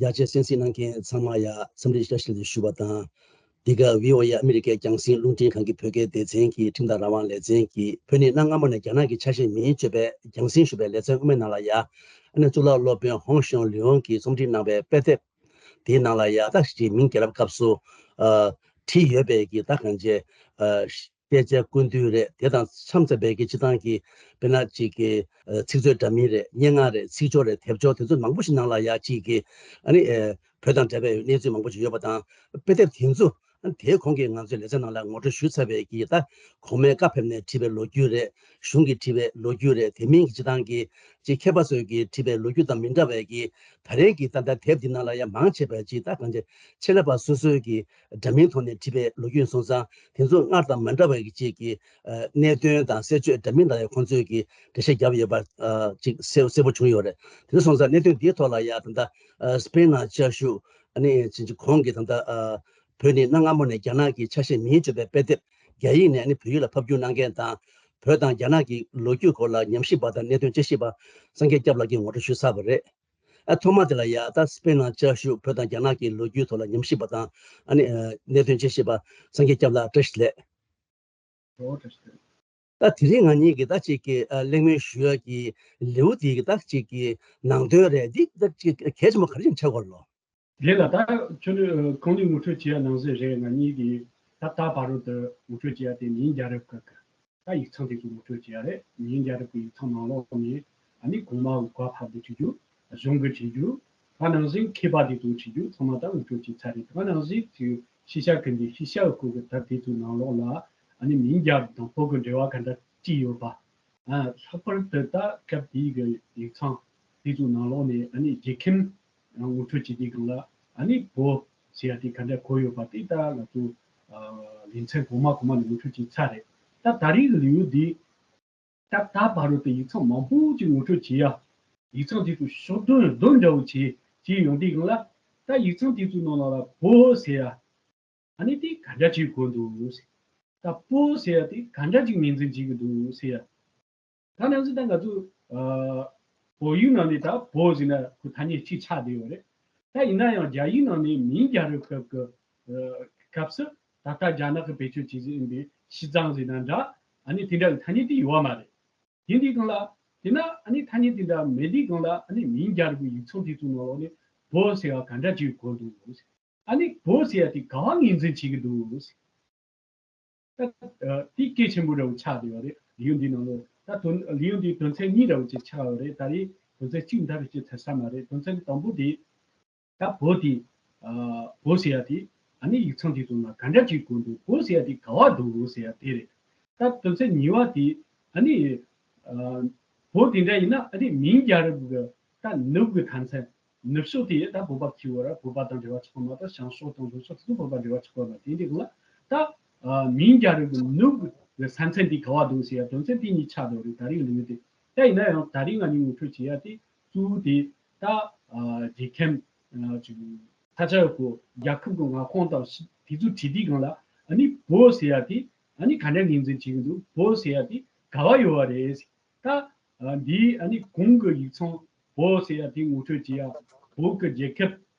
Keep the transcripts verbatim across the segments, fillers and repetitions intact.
རྒྱ་ཆེ་གསན་གཟིགས་གནང་མཁན་ཚང་མ་ཡ་འཚམས་འདྲི་བཀྲ་ཤིས་བདེ་ལེགས་ཞུ་བ་དང་། འདི་ག་ཝི་ཨོ་ཨེ་ཨ་མི་རི་ཀའི་རྒྱང་སྲིང་རླུང་འཕྲིན་ཁང་གི་བོད་སྐད་སྡེ་ཚན་གྱི་ཁྲིམས་དང་རང་དབང་ལེ་ཚན་གྱིས་བོད་ནི་གནའ་སྔ་མོ་ནས་རྒྱ་ནག་གི་ཆ་ཤས་མིན་བརྗོད་པའི་རྒྱང་སྲིང་ཞུ་བའི་ལེ་ཚན་སྔོན་མའི་ནང་ལ་ཡ། ཨ་ནི་གཙུག་ལག་སློབ་དཔོན་ཧོང་ཞང་ལིའུ་ཡོང་གིས་རྩོམ་སྒྲིག་གནང་བའི་དཔེ་དེབ་དེའི་ནང་ལ་ཡ་ད་ཞིག་མིང་རྒྱལ་རབས་སྐབས་སུ་ཨ་བྲིས་ཡོད་པའི་གི་ད་གང་ཅི་ཨ། དཔེ་ཆའི་སྐུ་མདུན་རེད། དེ་དང་མཚམས་ཚད་པའི་གི་སྤྱི་བཏང་གི་དཔེར་ན་གཅིག་གི་ཨ་ཚིག་མཛོད་འདྲ་མིན་རེད། སྙན་ངག་རེད། ཚིག་སྦྱོར་རེད། དེབ་སྦྱོར་དེ་ཚོ་མང་པོ་ཞིག་ནང་ལ་ཡ་གཅིག་གི་ཨ་ནི་ཨ་བོད་དང་འབྲེལ་བའི་གནས་ཚུལ་མང་པོ་ཞིག་ཡོད་པ་དང་། དཔེ་དེབ་དེ་ཚོ་ཨ་ནི་དེའི་གོང་གི་ང་ཚོའི་ལེ་ཚན་ནང་ལ་ངོ་སྤྲོད་ཞུས་ཚར་བའི་གི་ད་གོང་མའི་བཀའ་ཕེབས་ནས་བྲིས་པའི་ལོ་རྒྱུས་རེད། གཞུང་གིས་བྲིས་པའི་ལོ་རྒྱུས་རེད། དེ་མིན་གྱི་སྤྱི་བཏང་གི་ཅིག་མཁས་པ་ཚོས་ཀྱིས་བྲིས་པའི་ལོ་རྒྱུས་དང་མི་འདྲ་བའི་གི་ད་རེས་ཀྱི་ད་ལྟ་དེབ་འདི་ནང་ལ་ཡང་མང་ཆེ་བས་ཅིག་ད་གང་ཅི་ཆེད་ལས་པ་སོ་སོའི་གི་འདྲ་མིན་ཐོག་ནས་བྲིས་པའི་ལོ་རྒྱུས་ཡིན་སོང་ཙང་དེ་ཚོ་སྔར་དང་མ་འདྲ་བའི་གི་ཅིག་གི་ཨ་གནད་དོན་དང་གསལ་བརྗོད་འདྲ་མིན་དང་ཡང་ཁོང་ཚོས་ཀྱི་འགྲེལ་བཤད་བརྒྱབ་ཡོད་པ་ཨ་ཅིག་གསལ་གསལ་པོ་བྱུང་ཡོད་རེད། དེ་ཚོ་སོང་ཙང་གནད་དོན་འདིའི་ཐོག་ལ་ཡང་ད་ལྟ་ཨ་སྤེན་ནང་བཅའ་བཞུགས་ཨ་ནི་ཕྱིན་ཅི་གོང་གི་ད་ལྟ་ཨ་བོད་ནི་གནའ་སྔ་མོ་ནས་རྒྱ་ནག་གི་ཆ་ཤས་མིན་བརྗོད་པའི་དཔེ་དེབ་རྒྱ་ཡིག་ནས་ཨ་ནི་བོད་ཡིག་ལ་ཕབ་བསྒྱུར་གནང་མཁན་དང་། བོད་དང་རྒྱ་ནག་གི་ལོ་རྒྱུས་སྐོར་ལ་ཉམས་ཞིབ་པ་དང་གནད་དོན་དཔྱད་ཞིབ་པ་སངས་རྒྱས་སྐྱབས་ལགས་ཀྱིས་ངོ་སྤྲོད་ཞུས་ཚར་བ་རེད། ཨ་ཐོག་མ་དེ་ལ་ཡ་ད་སྤེན་ནང་བཅའ་བཞུགས་བོད་དང་རྒྱ་ནག་གི་ལོ་རྒྱུས་ཐོག་ལ་ཉམས་ཞིབ་པ་དང་ཨ་ནི་ཨ་གནད་དོན་དཔྱད་ཞིབ་པ་སངས་རྒྱས་སྐྱབས་ལགས་བཀྲ་ཤིས་བདེ་ལེགས། ཨོ་བཀྲ་ཤིས་བདེ་ལེགས། ད་དེ་རིང་ང་གཉིས་ཀྱིས་ད་ཅིག་གི་ཨ་གླེང་མོལ་ཞུ་ཡ་གི་ལེའུ་དེ་གི་ད་ཅིག་གི་ནང་དོན་རེད། འདི་ད་ཅིག་གལ་ཆེན་པོ་ག་རེ་ཡིན་ཆགས་ཀྱི་ཡོད་རེད་ལོ། རེད་ལ། ད་ཁྱོད་ནི་གང་ནས་ངོ་སྤྲོད་བྱེད་ཡ་ནང་བཞིན་རེད། ང་གཉིས་ཀྱིས་ད་ད་བར་དུ་ངོ་སྤྲོད་བྱེད་ཡ་དེ་མིང་རྒྱལ་རབས་སྐབས་ཀྱི་ད་ཡིག་ཚང་དེ་ཚོ་ངོ་སྤྲོད་བྱེད་ཡ་རེད། མིང་རྒྱལ་རབས་ཀྱི་ཡིག་ཚང་ནང་ལོགས་ནས་ཨ་ནི་གོང་མ་གི་བཀའ་ཕབ་དེ་བྲིས་རྒྱུ། གཞུང་གི་བྲིས་རྒྱུ། ད་ནང་བཞིན་མཁས་པ་དེ་ཚོ་བྲིས་རྒྱུ་ཚང་མ་ད་ངོ་སྤྲོད་བྱས་ཚར་རེད། ད་ནང་བཞིན་དེ་ཤེས་བྱ་གི་འདི་ཤེས་བྱ་གི་སྐོར་གྱི་དེབ་དེ་ཚོའི་ནང་ལོགས་ལ་ཨ་ནི་མིང་རྒྱལ་རབས་དང་བོད་ཀྱི་འབྲེལ་བ་ག་འདྲ་ཅིག་ཡོད་པ། ཨ་ལྷག་པར་དུ་ད་སྐབས་དེའི་གི་ཡིག་ཚང་དེ་ཚོའི་ནང་ལོགས་ནས་ཨ་ནི་རྒྱལ་ཁམས་ངོ་སྤྲོད་བྱེད་དུས་སྒང་ལ་ཨ་ནི་བོད་ཟེར་ཡ་དེ་ག་འདྲ་གོ་ཡོད་པ་དེ་ད་ང་ཚོ་ཨ་ལེ་ཚན་གོང་མ་གོང་མ་ནས་ངོ་སྤྲོད་བྱས་ཚར་རེད། ད་ད་རེས་ཀྱི་ལེའུ་འདི་ད་ད་བར་དུ་ཡིག་ཚང་མང་པོ་ཅིག་ངོ་སྤྲོད་བྱས་ཡ། ཡིག་ཚང་དེ་ཚོ་ཕྱོགས་བསྡོམས་བསྡོམས་འདྲ་བོ་བྱས་བྱས་ཡོང་དུས་སྒང་ལ། ད་ཡིག་ཚང་དེ་ཚོའི་ནང་ལ་ལ་བོད་ཟེར་ཡ་ཨ་ནི་དེ་ག་འདྲ་ཅིག་གོ་འདུག་ཟེར། ད་བོད་ཟེར་ཡ་དེ་ག་འདྲ་ཅིག་ངོས་འཛིན་བྱེད་ཀྱི་འདུག་ཟེར་ཡ། ད་ནང་བཞིན་ད་ང་ཚོ་ཨ་བོད་ཡིག་ནང་ནས་ད་བོད་ཟེར་ན་ཁོ་ཐ་སྙད་གཅིག་ཆགས་བསྡད་ཡོད་རེད། ད་ཡིན་ན་ཡང་རྒྱ་ཡིག་ནང་ནས་མིང་རྒྱལ་རབས་སྐབས་ཀྱི་ཨ་སྐབས་སུ་ད་ལྟ་རྒྱ་ནག་གི་བེད་སྤྱོད་བྱེད་བཞིན་པའི་ཞི་ཙང་ཟེར་ན་འདྲ། ཨ་ནི་དེ་འདྲ་གི་ཐ་སྙད་དེ་ཡོད་པ་མ་རེད། དེ་འདི་སྒང་ལ་དེ་ན་ཨ་ནི་ཐ་སྙད་དེ་འདྲ་མེད་དུས་སྒང་ལ་ཨ་ནི་མིང་རྒྱལ་རབས་ཀྱི་ཡིག་ཚང་དེ་ཚོའི་ནང་ལོགས་ནས་བོད་ཟེར་བ་ག་འདྲ་ཅིག་གོ་འདུག་ཟེར། ཨ་ནི་བོད་ཟེར་ཡ་དེ་ག་བ་ངོས་འཛིན་བྱེད་ཀྱི་འདུག་ཟེར། ད་ཨ་དེ་གལ་ཆེན་པོ་འདྲ་བོ་ཆགས་བསྡད་ཡོད་རེད། ལེའུ་འདིའི་ནང་ལོགས་ད་དོན་ལེའུ་འདིའི་དོན་ཚན་གཉིས་འདྲ་བོ་ཅིག་ཆགས་ཡོད་རེད། ད་རེས་དོན་ཚན་གཅིག་འདྲ་བོ་ཅིག་ཐེ་ས་མ་རེད། དོན་ཚན་དང་པོ་དེ་ད་བོད་དེ་ཨ་བོད་ཟེར་ཡ་དེ་ཨ་ནི་ཡིག་ཚང་དེ་ཚོ་ནང་ག་འདྲ་ཅིག་གོ་འདུག་བོད་ཟེར་ཡ་དེ་ག་བ་འདུག་ཟེར་ཡ་དེ་རེད། ད་དོན་ཚན་གཉིས་པ་དེ་ཨ་ནི་ཨ་བོད་དེ་འདྲ་ཡིན་ན་ཨ་ནི་མིང་རྒྱལ་རབས་ཀྱི་ད་ནུབ་ཀྱི་མཐའ་མཚམས། ནུབ་ཕྱོགས་དེ་ད་བོད་པ་ཁྱི་བོ་ར་བོད་པ་དང་འབྲེལ་བ་ཆགས་པ་མ་གཏོགས་བྱང་ཕྱོགས་དང་ལྷོ་ཕྱོགས་དེ་ཚོ་བོད་པ་འབྲེལ་བ་ཆགས་པ་མ་དེ་འདྲ་གི་ལ། ད་ཨ་མིང་རྒྱལ་རབས་ཀྱི་ནུབ་ཀྱི་ས་མཚམས་དེ་ག་བ་འདུག་ཟེར་ཡ་དོན་ཚན་དེ་གཉིས་ཆགས་འདུག་རེད། ད་རིང་ལུས་དེ་ད་ཡིན་ན་ཡང་ད་རིང་ང་གཉིས་ངོ་སྤྲོད་བྱེད་ཡ་དེ་གཙོ་བོ་དེ་ད་ཨ་རྒྱལ་ཁམས་ཨ་ཅིག་ས་ཆ་གི་རྒྱལ་ཁབ་ཀྱི་མངའ་ཁོངས་དང་ཤི་དེ་ཚོ་བྲིས་དུས་སྒང་ལ་ཨ་ནི་བོད་ཟེར་ཡ་དེ་ཨ་ནི་ག་འདྲ་ངོས་འཛིན་བྱེད་ཀྱི་འདུག་བོད་ཟེར་ཡ་དེ་ག་བ་ཡོད་པ་རེད། ད་ཨ་འདིའི་ཨ་ནི་གོང་གི་ཡིག་ཚང་བོད་ཟེར་ཡ་དེ་ངོ་སྤྲོད་བྱེད་ཡ། བོད་ཀྱི་རྒྱལ་ཁབ་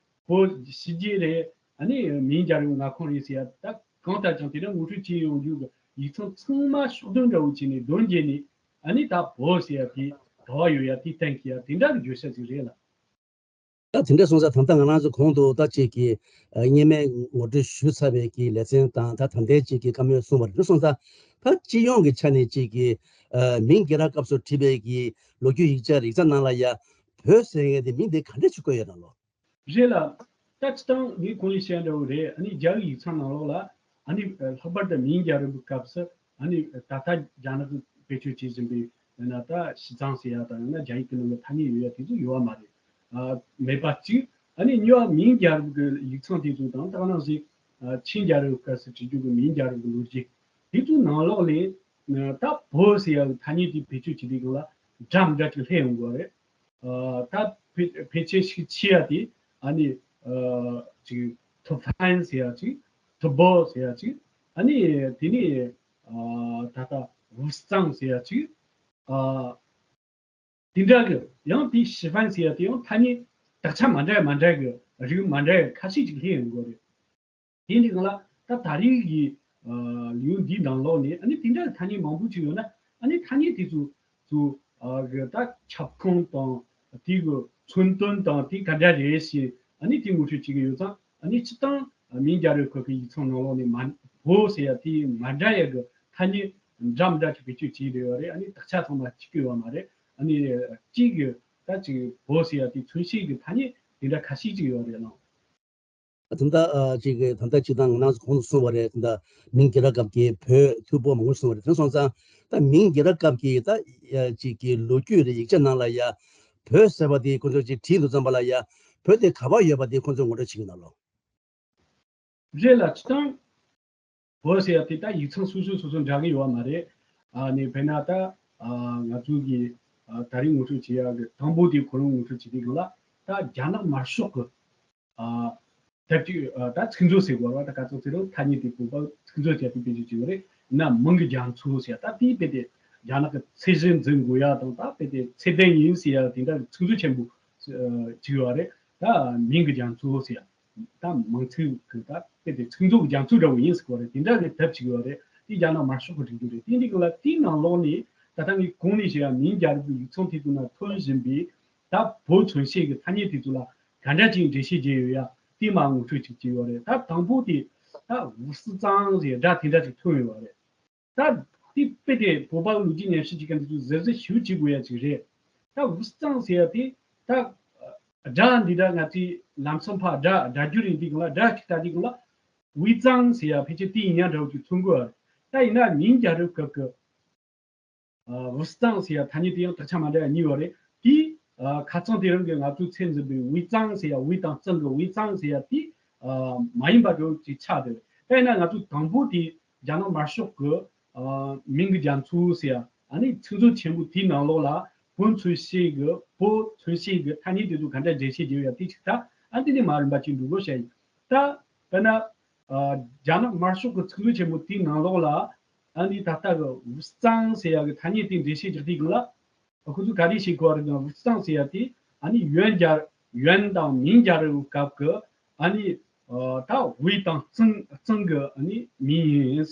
བོད་ཕྱི་རྒྱལ་རེད། ཨ་ནི་མིང་རྒྱལ་རབས་མངའ་ཁོངས་རེད་ཟེར་ཡ་ད་གང་ལྟར་ཀྱང་དེ་འདྲ་ངོ་སྤྲོད་བྱེད་ཡོང་རྒྱུ་གི་ཡིག་ཚང་ཚང་མ་ཕྱོགས་བསྡོམས་འདྲ་བོ་བྱས་ནས་བསྡོམས་བྱས་ནས་ཨ་ནི་ད་བོད་ཟེར་ཡ་དེ་ག་བ་ཡོད་ཡ་དེ་གཏན་འཁེལ་ཡ་དེ་འདྲ་གི་བརྗོད་བྱ་ཞིག་རེད་ལ། ད་དེ་འདྲ་སོང་ཙང་ད་ལྟ་ང་རང་ཚོ་གོང་དུ་ད་ཅིག་གི་ཨ་སྔོན་མའི་ངོ་སྤྲོད་ཞུས་ཚར་བའི་གི་ལེ་ཚན་དང་ད་ད་ལྟའི་ཅིག་གི་བཀའ་མོལ་གསུངས་པ་རེད། འདི་སོང་ཙང་ད་སྤྱི་ཡོངས་ཀྱི་ཆ་ནས་ཅིག་གི་ཨ་མིང་རྒྱལ་རབས་སྐབས་སུ་བྲིས་པའི་གི་ལོ་རྒྱུས་ཡིག་ཆ་རིག་རྩལ་ནང་ལ་ཡ་བོད་ཟེར་མཁན་དེ་མིང་དེ་ག་འདྲ་ཅིག་བཀོད་ཡོད་ན་ལོ། རེད་ལ། ད་སྤྱི་བཏང་ངས་གོང་ལ་བཤད་འདྲ་བོ་རེད། ཨ་ནི་རྒྱ་ཡིག་ཚང་ནང་ལོགས་ལ་ཨ་ནི་ལྷག་པར་དུ་མིང་རྒྱལ་རབས་ཀྱི་སྐབས་སུ་ཨ་ནི་ད་ལྟ་རྒྱ་ནག་གིས་བེད་སྤྱོད་བྱེད་བཞིན་པའི་ཡང་ན་ད་ཞི་ཙང་ཟེར་ཡ་དང་ཡང་ན་རྒྱ་ཡིག་གི་ནང་གི་ཐ་སྙད་ཡོད་ཡ་དེ་ཚོ་ཡོད་པ་མ་རེད། ཨ་མེད་པ་གཅིག་ཨ་ནི་གཉིས་པ་མིང་རྒྱལ་རབས་ཀྱི་ཡིག་ཚང་དེ་ཚོ་དང་ད་ག་ནང་བཞིན་ཨ་ཆིང་རྒྱལ་རབས་སྐབས་སུ་བྲིས་རྒྱུ་གི་མིང་རྒྱལ་རབས་ཀྱི་ལོ་རྒྱུས་དེ་ཚོའི་ནང་ལོགས་ལས་ད་བོད་ཟེར་ཡ་གི་ཐ་སྙད་དེ་བེད་སྤྱོད་བྱེད་དུས་སྒང་ལ་འདྲ་མི་འདྲ་ཅིག་སླེབས་ཡོང་གི་རེད། ཨ་ད་ཕལ་ཕལ་ཆེར་ཞིག་ཆེ་ཡ་དེ་ཨ་ནི་ཨ་ཅིག་ཐུ་ཧྥན་ཟེར་ཡ་ཅིག་ཐུ་བོ་ཟེར་ཡ་ཅིག་ཨ་ནི་དེ་ནི་ཨ་ད་ལྟ་ཝུ་སི་ཙང་ཟེར་ཡ་ཅིག་ཨ་དེ་འདྲ་གི་ཡང་དེ་ཞི་ཧྥན་ཟེར་ཡ་དེ་ཡང་ཐ་སྙད་དག་ཆ་མ་འདྲ་མ་འདྲ་གི་ རིགས་མ་འདྲ་བའི་ཁ་ཤས་ཅིག་སླེབས་ཡོང་གི་ཡོད་རེད། དེ་འདི་གང་ལ་ད་ད་རེས་ཀྱི་ལེའུ་འདིའི་ནང་ལོགས་ནས་ཨ་ནི་དེ་འདྲ་ཐ་སྙད་མང་པོ་ཅིག་ཡོད་ན། ཨ་ནི་ཐ་སྙད་དེ་ཚོ་ཚོ་གི་ད་ཁྱབ་ཁོངས་དང་དེ་གི་མཚོན་དོན་དང་དེ་ག་འདྲ་རེད་ཞེས་ཨ་ནི་དེ་ངོ་སྤྲོད་བྱེད་ཀྱི་ཡོད་ཙང་། ཨ་ནི་སྤྱིར་བཏང་མིང་རྒྱལ་རབས་ཁག་གི་ཡིག་ཚང་ནང་ལོགས་ནས་མ་བོད་ཟེར་ཡ་དེ་མ་འདྲ་ཡ་གི་ཐ་སྙད་འདྲ་མི་འདྲ་ཅིག་བེད་སྤྱོད་བྱས་ཡོད་རེད། ཨ་ནི་དག་ཆ་ཚང་མ་གཅིག་གི་ཡོད་མ་རེད། ཨ་ནི་གཅིག་གི་ད་ཅིག་བོད་ཟེར་ཡ་དེ་མཚོན་བྱེད་ཀྱི་ཐ་སྙད་དེ་འདྲ་ཁ་ཤས་ཅིག་ཡོད་རེད་ལགས། ད་ལྟ་ཨ་ཅིག་གི་ད་ལྟ་སྤྱིར་བཏང་ང་རང་ཚོ་གོང་དུ་གསུངས་པ་རེད། ད་ལྟ་མིང་རྒྱལ་རབས་སྐབས་ཀྱི་བོད་ཐུ་བོ་མང་པོ་གསུངས་པ་རེད། དེ་སོང་ཙང་ད་མིང་རྒྱལ་རབས་སྐབས་ཀྱི་ད་ཨ་ཅིག་གི་ལོ་རྒྱུས་རེད། ཡིག་ཆ་ནང་ལ་ཡ་བོད་ཟེར་བ་དེ་ཁོང་ཚོ་ཅིག་བྲིས་འདུག་ཙམ་པ་ལ་ཡ་བོད་དེ་ག་པར་ཡོད་པ་དེ་ཁོང་ཚོས་ངོ་སྤྲོད་བྱེད་ཀྱི་ན་ལོ། རེད་ལགས། སྤྱིར་བཏང་བོད་ཟེར་ཡ་དེ་ད་ཡིག་ཚང་སོ་སོ་སོ་སོ་འདྲ་གི་ཡོད་མ་རེད། ཨ་ནི་དཔེར་ན་ད་ཨ་ང་ཚོ་གི་ཨ་ད་རེས་ངོ་སྤྲོད་བྱེད་ཡ་གི་དང་པོ་དེ་ཁོ་རང་ངོ་སྤྲོད་བྱེད་དུས་སྒང་ལ་ད་རྒྱ་ནག་དམར་ཤོག་གི་ཨ་དེབ་ཅིག་ཨ་ད་ཚིག་མཛོད་ཟེར་དགོས་རེད་བ། ད་ག་ཚོད་ཟེར་རུང་ཐ་སྙད་དེ་བོད་པ་ཚིག་མཛོད་བྱས་ཏེ་དཔེ་ཅིག་བྱས་ཡོད་རེད། ན་མིང་གི་རྒྱ་མཚོ་ཟེར་ཡ་ད་དེའི་དཔེ་དེ་རྒྱ་ནག་གི་ཚད་གཞི་འཛིན་དགོས་ཡ་དང་ད་དཔེ་དེ་ཚད་ལྡན་ཡིན་ཟེར་ཡ་དེ་འདྲ་གི་ཚིག་མཛོད་ཆེན་པོ་ཅིག་ཡོད་རེད། ད་མིང་གི་རྒྱ་མཚོ་ཟེར་ཡ། ད་མིང་ཚིག་གི་ད་དཔེ་དེ་ཚིག་མཛོད་ཀྱི་རྒྱ་མཚོ་འདྲ་བོ་ཡིན་ཟེར་གོ་རེད། དེ་འདྲ་གི་དེབ་ཅིག་ཡོད་རེད། དེ་རྒྱ་ནག་དམར་ཤོག་གི་སྒྲིག་འཛུགས་རེད། དེ་འདི་གི་ལ་དེའི་ནང་ལོགས་ནས་ད་ལྟ་ངས་གོང་ནས་བཤད་ཡ་མིང་རྒྱལ་རབས་ཀྱི་ཡིག་ཚང་དེ་ཚོ་ནང་ཐོན་བཞིན་པའི་ད་བོད་མཚོན་བྱེད་ཀྱི་ཐ་སྙད་དེ་ཚོ་ལ་ག་འདྲ་ཅིག་འགྲེལ་བཤད་བརྒྱབ་ཡོད་ཡ་དེ་མར་ངོ་སྤྲོད་ཅིག་བྱས་ཡོད་རེད། ད་དང་པོ་དེ་ད་ཝུ་སི་ཙང་ཟེར་སྒྲ་དེ་འདྲ་ཅིག་ཐོན་ཡོད་རེད། ད་དེ་དཔེ་དེ་བོད་པ་ལོ་རྒྱུས་ཉམས་ཞིབ་བྱེད་མཁན་དེ་ཚོས་གཟབ་གཟབ་ཞིབ་བྱེད་དགོས་ཡ་ཅིག་རེད། ད་ཝུ་སི་ཙང་ཟེར་ཡ་དེ་ད་སྒྲ་འདི་འདྲ་ང་ཚོས་ལམ་སང་ཕར་སྒྲ་སྒྲ་སྒྱུར་ཡིན་དུས་སྒང་ལ་སྒྲ་ཅིག་ལྟ་དུས་སྒང་ལ་ཝུའི་ཙང་ཟེར་ཡ་ཕལ་ཆེར་དེ་ཡིན་ཡ་འདྲ་བོ་ཅིག་མཚོན་གྱི་ཡོད་རེད། ད་ཡིན་ན་མིང་རྒྱལ་རབས་སྐབས་ཀྱི་ཝུ་སི་ཙང་ཟེར་ཡ་ཐ་སྙད་དེ་ཡང་དག་ཆ་མ་འདྲ་བ་གཉིས་ཡོད་རེད། དེ་ཁ་རྩང་དེ་རིང་གི་ང་ཚོའི་ཚད་འཛིན་པའི་ཝུའི་ཙང་ཟེར་ཡ་ཝུའི་དང་ཙང་གི་ཝུའི་ཙང་ཟེར་ཡ་དེ་མ་ཡིན་པ་འདྲ་བོ་ཅིག་ཆགས་བསྡད་རེད། ད་ཡིན་ན་ང་ཚོ་དང་པོ་དེ་རྒྱ་ནག་དམར་ཤོག་གི་མིང་གི་རྒྱ་མཚོ་ཟེར་ཡ་ཨ་ནི་ཚིག་མཛོད་ཆེན་པོ་དེའི་ནང་ལོགས་ལ་བོད་མཚོན་བྱེད་ཀྱི་བོད་མཚོན་བྱེད་ཀྱི་ཐ་སྙད་དེ་ཚོ་ག་འདྲ་འགྲེལ་བཤད་བརྒྱབ་ཡོད་དེ་ཅིག་ད་ཨ་འདི་ནས་མར་རིམ་པ་ཅིག་འགྲོ་དགོས་བཤད་ཡིན། ད་དཔེར་ན་རྒྱ་ནག་དམར་ཤོག་གི་ཚིག་མཛོད་ཆེན་པོ་དེའི་ནང་ལོགས་ལ་ཨ་ནི་ད་ལྟ་གི་ཝུ་སི་ཙང་ཟེར་ཡ་གི་ཐ་སྙད་དེ་འགྲེལ་བཤད་རྒྱག་དུས་སྒང་ལ་ཁོ་ཚོས་ག་རེ་བཤད་གོ་བ་རེད་ན། ཝུ་སི་ཙང་ཟེར་ཡ་དེ་ཨ་ནི་ཡོན་རྒྱལ་ཡོན་དང་མིང་རྒྱལ་རབས་སྐབས་ཀྱི་ཨ་ནི་ད་ཝུའི་དང་ཙང་ཙང་གི་ཨ་ནི་མིང་ཡིན།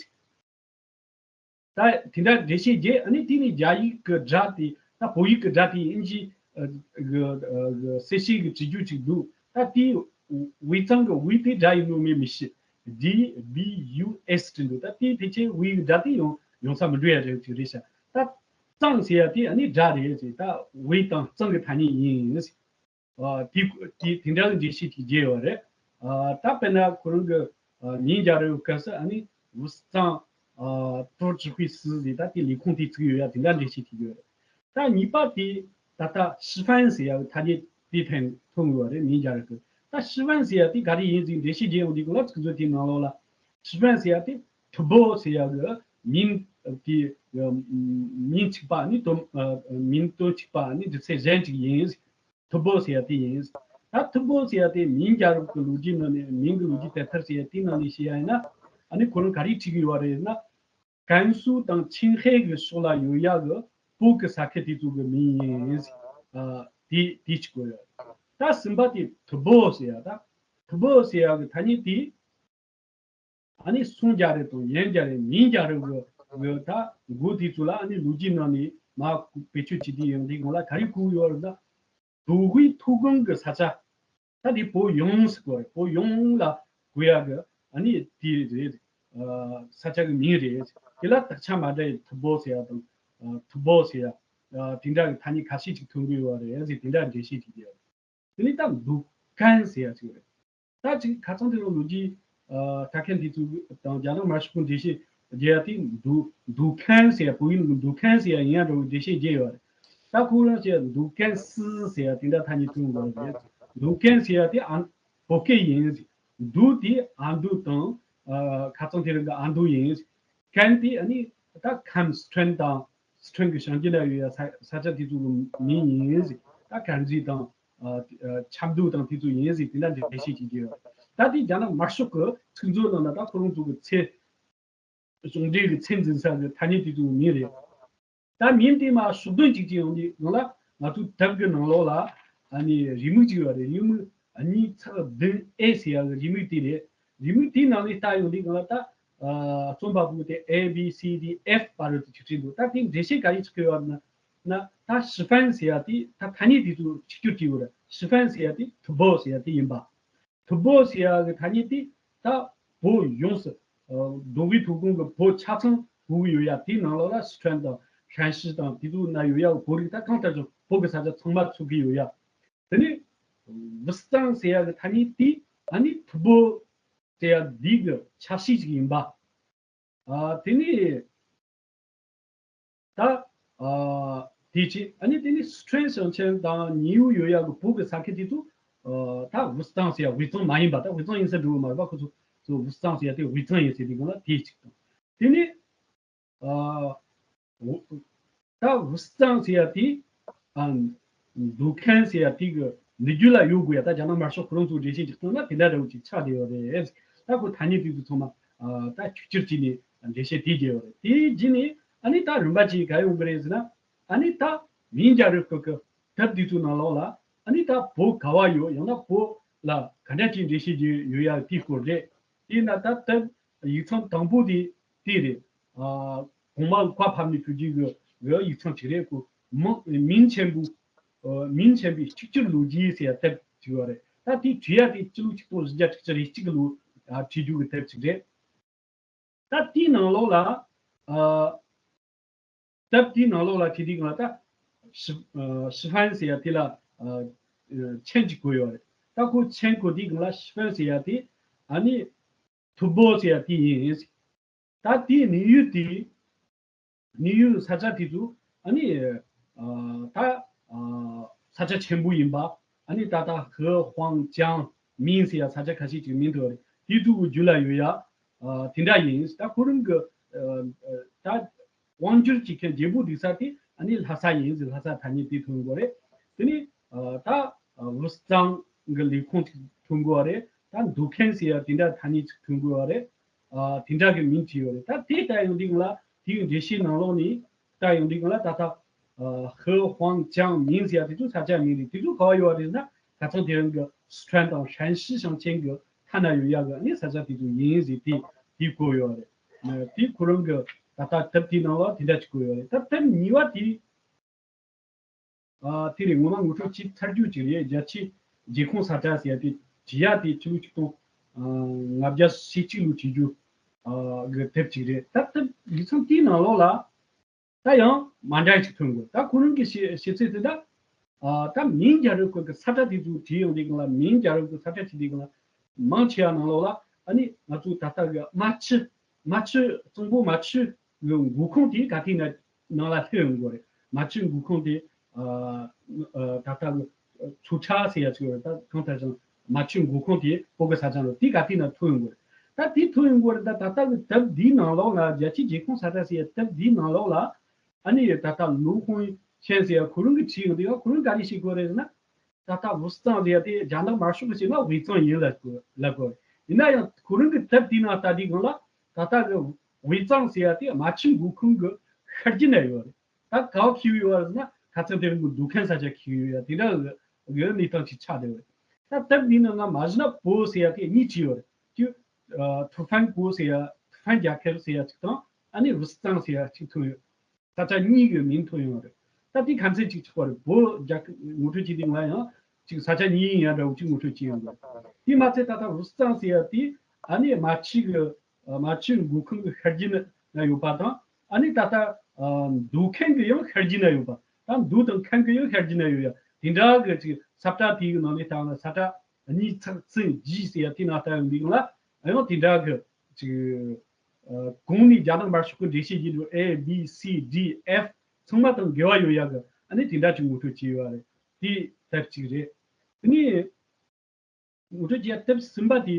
ད་དེ་འདྲ་འགྲེལ་བཤད་བརྒྱབ། ཨ་ནི་དེ་ནས་རྒྱ་ཡིག་གི་སྒྲ་དེ་ད་བོད་ཡིག་གི་སྒྲ་དེ་དབྱིན་ཇི་གི་གསལ་བཤད་ཀྱི་བྲིས་རྒྱུ་ཅིག་འདུག་ད་དེ་ཝུའི་ཙང་གི་ཝུའི་དེ་སྒྲ་ཡིན་ནོ་མེད་མི་ཤེས། ཌི་བྷི་ཡུ་ཨེས་བྲིས་འདུག་ད་དེ་ཕལ་ཆེར་ཝུའི་གི་སྒྲ་དེ་ཡོང་ཡོང་ས་མི་འགྲོ་ཡ་རེད་ཅིག་རེད་ཤག་ད་ཙང་ཟེར་ཡ་དེ་ཨ་ནི་སྒྲ་རེད་ཅེས། ད་ཝུའི་དང་ཙང་གི་ཐ་སྙད་ཡིན། ཨ་དེ་དེ་དེ་འདྲ་གི་འགྲེལ་བཤད་ཅིག་བརྒྱབ་ཡོད་རེད། ཨ་ད་དཔེར་ན་ཁོ་རང་གི་ཨ་མིང་རྒྱལ་རབས་སྐབས་སུ་ཨ་ནི་ཝུ་སི་ཙང་ཨ་ཏོ་ཅི་ཧུའི་སི་ཟེར་ད་དེ་ལས་ཁུངས་དེ་བཙུགས་ཡོད་ཡ་དེ་འདྲ་འགྲེལ་བཤད་ཅིག་ཡོད་རེད། ད་གཉིས་པ་དེ་ད་ལྟ་ཤི་ཧྥན་ཟེར་ཡ་གི་ཐ་སྙད་དེ་ཐོན་ཐོན་ཡོད་རེད། མིང་རྒྱལ་རབས་སྐབས་ད་ཤི་ཧྥན་ཟེར་ཡ་དེ་ག་རེ་ཡིན་ཟེར་འགྲེལ་བཤད་བརྒྱབ་ཡོང་དུས་སྒང་ལ་ཚིག་མཛོད་དེའི་ནང་ལོགས་ལ་ཤི་ཧྥན་ཟེར་ཡ་དེ་ཐུ་བོ་ཟེར་ཡ་གི་མིང་དེ་མིང་གཅིག་པ་ནི་དོན་མིང་དོན་གཅིག་པ་ནི་འབྲི་ཚད་གཞན་གཅིག་ཡིན། ཐུ་བོ་ཟེར་ཡ་དེ་ཡིན། ད་ཐུ་བོ་ཟེར་ཡ་དེ་མིང་རྒྱལ་རབས་ཀྱི་ལོ་རྒྱུས་ནང་ནས་མིང་གི་ལོ་རྒྱུས་དེབ་ཐེར་ཟེར་ཡ་དེའི་ནང་ནས་བཤད་ཡ་ཡིན་ན། ཨ་ནི་ཁོ་རང་ག་རེ་བྲིས་ཀྱི་ཡོད་རེད་ན། ཀན་སུའུ་དང་ཆིན་ཧེ་གི་ཕྱོགས་ལ་ཡོད་ཡ་གི་བོད་ཀྱི་ས་ཁུལ་དེ་ཚོ་གི་མིང་ཡིན། ཨ་དེ་དེ་གཅིག་གོ་ཡོད། ད་གསུམ་པ་དེ་ཐུ་བོ་ཟེར་ཡ་ད། ཐུ་བོ་ཟེར་ཡ་གི་ཐ་སྙད་དེ། ཨ་ནི་སུང་རྒྱལ་རབས་དང་ཡོན་རྒྱལ་རབས་མིང་རྒྱལ་རབས་གི་གི་ད་མགོ་དེ་ཚོ་ལ་ཨ་ནི་ལོ་རྒྱུས་ནང་ནས་མར་བེད་སྤྱོད་བྱེད་དུས་ཡོང་དུས་སྒང་ལ་ག་རེ་གོ་ཡོད་རེད་ན། མདོ་དབུས་མཐོ་སྒང་གི་ས་ཆ། ད་དེ་བོད་ཡོངས་སུ་གོ་རེད། བོད་ཡོངས་ལ་གོ་ཡ་གི་ཨ་ནི་དེ་རེད། ཨ་ས་ཆ་གི་མིང་རེད། དེ་ལ་དག་ཆ་མ་འདྲ་ཡི་ཐུ་བོ་ཟེར་ཡ་དང་ཨ་ཐུ་བོ་ཟེར་ཡ་ཨ་དེ་འདྲ་གི་ཐ་སྙད་ཁ་ཤས་ཅིག་ཐོན་གི་ཡོད་རེད་ཟེར་དེ་འདྲ་འགྲེལ་བཤད་ཅིག་བརྒྱབ། དེ་ནས་ད་འདུ་ཁན་ཟེར་ཡ་ཅིག་རེད། ད་ཅིག་ཁ་སང་དེ་རིང་ལོ་རྒྱུས་ཨ་ལྟ་མཁན་དེ་ཚོ་དང་རྒྱ་ནག་དམར་ཤོག་གི་འགྲེལ་བཤད་རྒྱག་ཡ་དེ་འདུ་འདུ་ཁན་ཟེར་ཡ་བོད་ཡིག་ནང་གི་འདུ་ཁན་ཟེར་ཡ་ཡིན་ཡ་འདྲ་བོའི་འགྲེལ་བཤད་རྒྱག་ཡོད་རེད། ད་ཁོ་རང་ཅིག་འདུ་ཁན་སི་ཟེར་ཡ་དེ་འདྲ་ཐ་སྙད་ཐོན་ཡོད་རེད། འདུ་ཁན་ཟེར་ཡ་དེ་ཨ་བོད་སྐད་ཡིན། འདུ་དེ་ཨ་འདུ་དང་ཨ་ཁ་སང་དེ་རིང་གི་ཨ་འདུ་ཡིན། ཁན་དེ་ཨ་ནི་ད་ཁམས་སི་ཁྲོན་དང་སི་ཁྲོན་གི་བྱང་རྒྱུད་ན་ཡོད་ཡ་ས་ས་ཆ་དེ་ཚོ་གི་མིང་ཡིན་ཟིག་ད་ཁན་ཟི་དང་ཨ་ཨ་ཆབ་མདོ་དང་དེ་ཚོ་ཡིན་ཟིག་དེ་འདྲ་འདྲ་འགྲེལ་བཤད་བྱེད་ཀྱི་ཡོད། ད་དེ་རྒྱ་ནག་དམར་ཤོག་གི་ཚིག་མཛོད་ནང་ན་ད་ཁོ་རང་ཚོ་གི་ཚད་གཞུང་འབྲེལ་གི་ཚད་འཛིན་ས་གི་ཐ་སྙད་དེ་ཚོ་གི་མིང་རེད། ད་མིང་དེ་མར་ཕྱོགས་སྡོམ་ཅིག་ཅིག་ཡོང་དུས་སྒང་ལ་ང་ཚོའི་དེབ་གི་ནང་ལོགས་ལ་ཨ་ནི་རེའུ་མིག་ཅིག་ཡོད་རེད། རེའུ་མིག་ གཉིས་ཚེག་བདུན་ཨེ་ཟེར་ཡག་གི་རེའུ་མིག་དེ་རེད། རེའུ་མིག་དེའི་ནང་ལ་ལྟ་ཡོང་དུས་སྒང་ལ་ད། ཨ། རྩོམ་པ་པོ་དེ་A B C D F བར་དུ་ཅིག་བྲིས་འདུག་ད་དེ་འགྲེལ་བཤད་ག་རེ་ཅིག་བཀོད་ཡོད་ན། ན་ད་ཤི་ཧྥན་ཟེར་ཡག་དེ་ད་ཐ་སྙད་དེ་ཚོ་གཅིག་གྱུར་གྱི་ཡོད་རེད། ཤི་ཧྥན་ཟེར་ཡག་དེ་ཐུ་བོ་ཟེར་ཡག་དེ་ཡིན་པ། ཐུ་བོ་ཟེར་ཡག་གི་ཐ་སྙད་དེ་ད་བོད་ཡོངས་སུ། ཨ། མདོ་དབུས་ཐོན་ཁུངས་ཀྱི་བོད་ཆ་ཚང་གོ་གི་ཡོད་ཡག་དེའི་ནང་ལོགས་ལ་སི་ཁྲོན་དང་ཧྲན་ཤི་དང་དེ་ཚོ་ན་ཡོད་ཡག་བོད་རིགས་ད་གང་ལྟར་ཀྱང་བོད་ཀྱི་ས་ཆ་ཚང་མ་ཚུད་ཀྱི་ཡོད་ཡག་དེ་ནས་ཝུ་སི་ཙང་ཟེར་ཡག་གི་ཐ་སྙད་དེ་ཨ་ནི་ཐུ་བོ་ཟེར་ཡག་འདི་གི་ཆ་ཤས་ཅིག་ཡིན་པ། ཨ། དེ་ནས་ད། ཨ། དེ་བྱས་ཨ་ནི་དེ་ནས་སི་ཁྲོན་ཞིང་ཆེན་དང་ཉེ་བོ་ཡོད་ཡག་གི་བོད་ཀྱི་ས་ཁུལ་དེ་ཚོ། ཨ། ད་ཝུ་སི་ཙང་ཟེར་ཡག་ཝུའེ་ཙང་མ་ཡིན་པ། ད་ཝུའེ་ཙང་ཡིན་ས་འགྲོ་གི་མ་རེད་པ། ཁོ་ཚོ་ཚོ་ཝུ་སི་ཙང་ཟེར་ཡག་དེ་ཝུའེ་ཙང་ཡིན་ཟེར་དུས་སྒང་ལ་དེ་གཅིག་དང་། དེ་ནས། ཨ། ཝུ། ད་ཝུ་སི་ཙང་ཟེར་ཡག་དེ། ཨ། འདུ་ཁང་ཟེར་ཡག་དེ་གི་འདི་རྒྱུད་ལ་ཡོད་དགོས་ཡ། ད་རྒྱ་ནག་དམར་ཤོག་ཁོ་རང་ཚོ་འགྲེལ་བཤད་ཅིག་གཏོང་ན་དེ་འདྲ་འདྲ་བོ་ཅིག་ཆགས་བསྡད་ཡོད་རེད། ད་ཁོ་ཐ་སྙད་དེ་ཚོ་ཚང་མ། ཨ། ད་ཆིག་ཆིག་བྱས་ནས་འགྲེལ་བཤད་དེ་བརྒྱབ་ཡོད་རེད། དེ་རྗེས་ནས་ཨ་ནི་ད་རིམ་པ་ཅིག་ག་ཡོང་གི་རེད་ཟེར་ན། ཨ་ནི་ད་མིང་རྒྱག་རེས་སྐོར་གི་དེབ་དེ་ཚོའི་ནང་ལོགས་ལ་ཨ་ནི་ད་བོད་ག་བ་ཡོད། ཡང་ན་བོད་ལ་ག་འདྲ་ཅིག་འགྲེལ་བཤད་བརྒྱབ་ཡོད་ཡག་དེའི་སྐོར་རེད། དེས་ན་ད་དེབ་ཡིག་ཚང་དང་པོ་དེ་དེ་རེད། ཨ། གོང་མ་བཀའ་ཕབ་ནས་ཕུལ་རྒྱུ་གི་གི་ཡིག་ཚང་ཅིག་རེད། ཁོ་མིང་མིང་ཆེན་པོ། ཨ། མིང་ཆེན་པོའི་གཅིག་གྱུར་ལོ་རྒྱུས་ཟེར་ཡག་དེབ་ཅིག་ཡོད་རེད། ད་དེ་བྲིས་ཡག་དེ་སྤྱི་ལོ་ཆིག་སྟོང་བཞི་བརྒྱ་དྲུག་ཅུ་རེ་གཅིག་གི་ལོ། ཨ། བྲིས་རྒྱུ་གི་དེབ་ཅིག་རེད། ད་དེའི་ནང་ལོགས་ལ། ཨ། དེབ་དེའི་ནང་ལོགས་ལ་བྲིས་དུས་སྒང་ལ་ད་ཤི། ཨ། ཤི་ཧྥན་ཟེར་ཡག་དེ་ལ། ཨ། མཆན་ཅིག་བཀོད་ཡོད་རེད། ད་ཁོ་མཆན་བཀོད་དུས་སྒང་ལ་ཤི་ཧྥན་ཟེར་ཡག་དེ་ཨ་ནི་ཐུ་བོ་ཟེར་ཡག་དེ་ཡིན། ད་དེའི་གནས་ཡུལ་དེ། གནས་ཡུལ་ས་ཆ་དེ་ཚོ་ཨ་ནི། ཨ། ད། ཨ། ས་ཆ་ཆེན་པོ་ཡིན་པ། ཨ་ནི་ད་ལྟ་ཧི་ཧྥང་ཅང་མིན་ཟེར་ཡག་ས་ཆ་ཁ་ཤས་ཅིག་མིང་ཐོགས་རེད། དེ་ཚོ་གི་རྒྱུད་ལ་ཡོད་ཡག་ཨ། དེ་འདྲ་ཡིན། ད་ཁོ་རང་གི། ཨ། ད་དབང་སྒྱུར་བྱེད་མཁན་རྒྱལ་པོ་སྡོད་ས་དེ་ཨ་ནི་ལྷ་ས་ཡིན་ཟེར། ལྷ་ས་ཐ་སྙད་དེ་ཐོན་དགོས་རེད། དེ་ནས། ཨ། ད། ཨ། ཝུ་སི་ཙང་གི་ལས་ཁུངས་ཅིག་ཐོན་དགོས་པ་རེད། ད་འདུ་ཁང་ཟེར་ཡག་དེ་འདྲ་ཐ་སྙད་ཅིག་ཐོན་དགོས་པ་རེད། ཨ། དེ་འདྲ་གི་མིང་བྲིས་ཡོད་རེད། ད་དེ་ལྟ་ཡོང་དུས་སྒང་ལ་དེའི་འགྲེལ་བཤད་ནང་ལོགས་ནས་ལྟ་ཡོང་དུས་སྒང་ལ་ད་ལྟ། ཨ། ཧི་ཧྥང་ཅང་མིན་ཟེར་ཡག་དེ་ཚོ་ས་ཆ་མིང་རེད། དེ་ཚོ་ག་བ་ཡོད་རེད་ཟེར་ན། ཁ་སང་དེ་རིང་གི་སི་ཁྲོན་དང་ཧྲན་ཤི་ཞིང་ཆེན་གི་མཐའ་ན་ཡོད་ཡག་གི་ཨ་ནི་ས་ཆ་དེ་ཚོ་ཡིན་ཟེར་དེ་དེ་བཀོད་ཡོད་རེད། དེ་ཁོ་རང་གི་ད་ལྟ་དེབ་དེའི་ནང་ལ་དེ་འདྲ་ཅིག་བཀོད་ཡོད་རེད། ད་དེབ་གཉིས་པ་དེ། ཨ། དེ་རེད། ངོ་མ་ངོ་སྤྲོད་བྱས་ཚར་རྒྱུ་ཅིག་རེད། རྒྱལ་སྤྱིའི་རྒྱལ་ཁོངས་ས་ཆ་ཟེར་ཡག་དེ་བྲིས་ཡག་དེ་ཕྱི་ལོ་ཆིག་སྟོང་ལྔ་བརྒྱ་ཞེ་གཅིག་ལོ་བྲིས་རྒྱུ། ཨ། གི་དེབ་ཅིག་རེད། ད་དེབ་ཡིག་ཚང་དེའི་ནང་ལོགས་ལ་ད་ཡང་མ་འདྲ་ཅིག་ཐོན་དགོས། ད་ཁོ་རང་གི་བཤད་བཤད་ཚུལ་དེ་ད། ཨ། ད་མིང་རྒྱག་རེས་སྐོར་གི་ས་ཁྲ་དེ་ཚོ་བྲིས་ཡོང་དུས་སྒང་ལ། མིང་རྒྱག་རེས་སྐོར་ས་ཁྲ་བྲིས་དུས་སྒང་ལ། མང་ཆེ་བ་ནང་ལོགས་ལ་ཨ་ནི་ང་ཚོ་ད་ལྟ་གི་རྨ་ཆུ། རྨ་ཆུ། གཙང་པོ་རྨ་ཆུ་གི་མགོ་ཁུངས་དེ་ག་དུས་ན་ནང་ལ་ལྷོད་ཡོང་གི་རེད། རྨ་ཆུ་མགོ་ཁུངས་དེ། ཨ། ཨ། ད་ལྟ་གི་ཚོ་ཁྲ་ཟེར་ཡག་ཅིག་ཡོད་རེད། ད་གང་ལྟར་ཀྱང་རྨ་ཆུ་མགོ་ཁུངས་དེ་བོད་ཀྱི་ས་ཆ་ལ་དེ་ག་དུས་ན་ཐོན་ཡོང་གི་རེད། ད་དེ་ཐོན་ཡོང་གི་རེད། ད་ད་ལྟ་གི་དེབ་འདིའི་ནང་ལོགས་ལ། རྒྱལ་སྤྱིའི་རྒྱལ་ཁོངས་ས་ཁྲ་ཟེར་ཡག་དེབ་འདིའི་ནང་ལོགས་ལ་ཨ་ནི་ད་ལྟ་ལུའུ་ཧུང་ཆན་ཟེར་ཡག་ཁོ་རང་གིས་བྲིས་ཡོང་དུས། ཁོ་རང་ག་རེ་བཤད་གི་ཡོད་རེད་ཟེར་ན། ད་ལྟ་ཝུ་སི་ཙང་ཟེར་ཡག་དེ་རྒྱ་ནག་དམར་ཤོག་གིས་བཤད་ན་ཝེ་ཙང་ཡིན་ལབ་གི་ལབ་གི་ཡོད་རེད། ཡིན་ན་ཡང་ཁོ་རང་གི་དེབ་དེའི་ནང་ལྟ་དུས་སྒང་ལ་ད་ལྟ་གི་ཝེ་ཙང་ཟེར་ཡག་དེ་རྨ་ཆུ་མགོ་ཁུངས་གི་ཤར་རྒྱུད་ན་ཡོད་རེད། ད་ག་བ་འཁེལ་ཡོད་རེད་ཟེར་ན། ཁ་སང་དེ་རིང་གི་འདུ་ཁང་ས་ཆ་འཁེལ་ཡོད་ཡ། དེ་འདྲ་གི་གནས་སྟངས་ཅིག་ཆགས་བསྡད་ཡོད་རེད། ད་དེབ་འདིའི་ནང་ན་མ་གཞི་ན་བོད་ཟེར་ཡག་དེ་གཉིས་བྲིས་ཡོད་རེད། གཅིག་ཨ། ཐུ་ཧྥན་བོད་ཟེར་ཡག། ཐུ་ཧྥན་རྒྱལ་ཁབ་ཟེར་ཡག་གཅིག་དང་། ཨ་ནི་ཝུ་སི་ཙང་ཟེར་ཡག་གཅིག་ཐོན་ཡོད། ས་ཆ་གཉིས་ཀྱི་མིང་ཐོན་ཡོད་རེད། ད་དེ་ཁ་མཚན་གཅིག་ཆགས་པ་རེད། བོད་རྒྱལ་ཁབ་ངོ་སྤྲོད་བྱེད་དུས་ང་ཡང་གཅིག་ས་ཆ་གཉིས་ཡིན་ཡ་འདྲ་བོ་གཅིག་ངོ་སྤྲོད་བྱས་ཡོད་རེད། དེ་མ་ཚད་ད་ལྟ་ཝུ་སི་ཙང་ཟེར་ཡག་དེ་ཨ་ནི་རྨ་ཆུ་གི། ཨ། རྨ་ཆུ་མགོ་ཁུངས་ཀྱི་ཤར་རྒྱུད་ན་ཡོད་པ་དང་། ཨ་ནི་ད་ལྟ། ཨ། འདུ་ཁང་གི་ཡང་ཤར་རྒྱུད་ན་ཡོད་པ། ད་འདུ་དང་ཁང་གི་ཡང་ཤར་རྒྱུད་ན་ཡོད་ཡ། དེ་འདྲ་གི་ཅིག་ས་བཀྲ་དེའི་ནང་ནས་བལྟས་ན། ས་བཀྲ་གཉིས་ཚེག་བཙུན་ཇི་ཟེར་ཡ་དེའི་ནང་ལྟ་ཡོང་དུས་སྒང་ལ་ཡང་དེ་འདྲ་གི་ཅིག་ཨ། གོང་ནས་རྒྱ་ནག་དམར་ཤོག་གིས་འགྲེལ་བཤད་བྱེད་དུས་A B C D F ཚང་མ་དང་འགལ་བ་ཡོད་ཡ་གི་ཨ་ནི་དེ་འདྲ་ཅིག་ངོ་སྤྲོད་བྱས་ཡོད་རེད། དེ་དེབ་གཅིག་རེད། དེ་ནས་ངོ་སྤྲོད་བྱས་ཡ་དེབ་གསུམ་པ་དེ་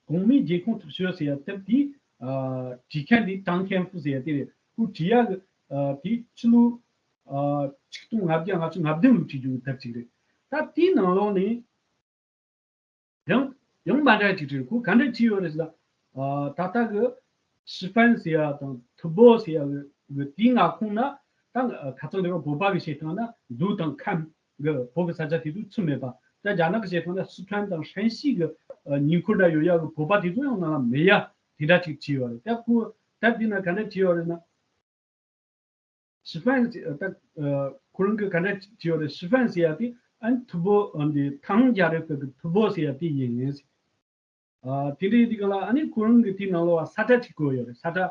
གོང་མའི་རྒྱལ་ཁོངས་ཐོབ་ཤོག་ཟེར་ཡ་དེབ་དེ། ཨ། བྲིས་མཁན་དེ་ཀྲང་ཁན་ཧྥུ་ཟེར་ཡ་དེ་རེད། ཁོས་བྲིས་ཡ་གི། ཨ། དེ་ཕྱི་ལོ། ཨ། ཆིག་སྟོང་ལྔ་བརྒྱ་ལྔ་བཅུ་ང་བདུན་ལོ་བྲིས་རྒྱུ་གི་དེབ་ཅིག་རེད། ད་དེའི་ནང་ལོགས་ནས་ཡང་ཡང་མ་འདྲ་ཅིག་བྲིས། ཁོས་ག་འདྲ་བྲིས་ཡོད་རེད་ཟེར་ན། ཨ། ད་ལྟ་གི་ཤི་ཧྥན་ཟེར་ཡ་དང་ཐུ་བོ་ཟེར་ཡ་གི་དེའི་མངའ་ཁོངས་ན། ད་ཁ་སང་དེ་རིང་བོད་པ་གི་བཤད་སྟངས་ན་འདུ་དང་ཁམས་གི་བོད་ཀྱི་ས་ཆ་དེ་ཚོ་ཚུད་མེད་པ། ད་རྒྱ་ནག་གི་བྱེད་སྟངས་ལ་སི་ཁྲོན་དང་ཧྲན་ཞི་གི་ཉེ་འཁོར་ན་ཡོད་ཡག་གི་བོད་པ་དེ་ཚོ་ཡང་ནང་ལ་མེད་ཡ་དེ་འདྲ་ཅིག་བྲིས་ཡོད་རེད། ད་ཁོ་ད་དེ་ན་ག་འདྲ་བྲིས་ཡོད་རེད་ན། ཞི་ཧྥན་ཟེར་ད་ཁོ་རང་གི་ག་འདྲ་བྲིས་ཡོད་རེད། ཞི་ཧྥན་ཟེར་ཡ་དེ་ཨན་ཐུ་བོ་འདི་ཐང་རྒྱལ་རབས་སྐབས་ཀྱི་ཐུ་བོ་ཟེར་ཡ་དེ་ཡིན། ཨ་དེ་འདྲའི་དེ་ག་ལ་ཨ་ནི་ཁོ་རང་གི་དེའི་ནང་ལོགས་ས་ཁྲ་ཅིག་བཀོད་ཡོད་རེད། ས་ཁྲ་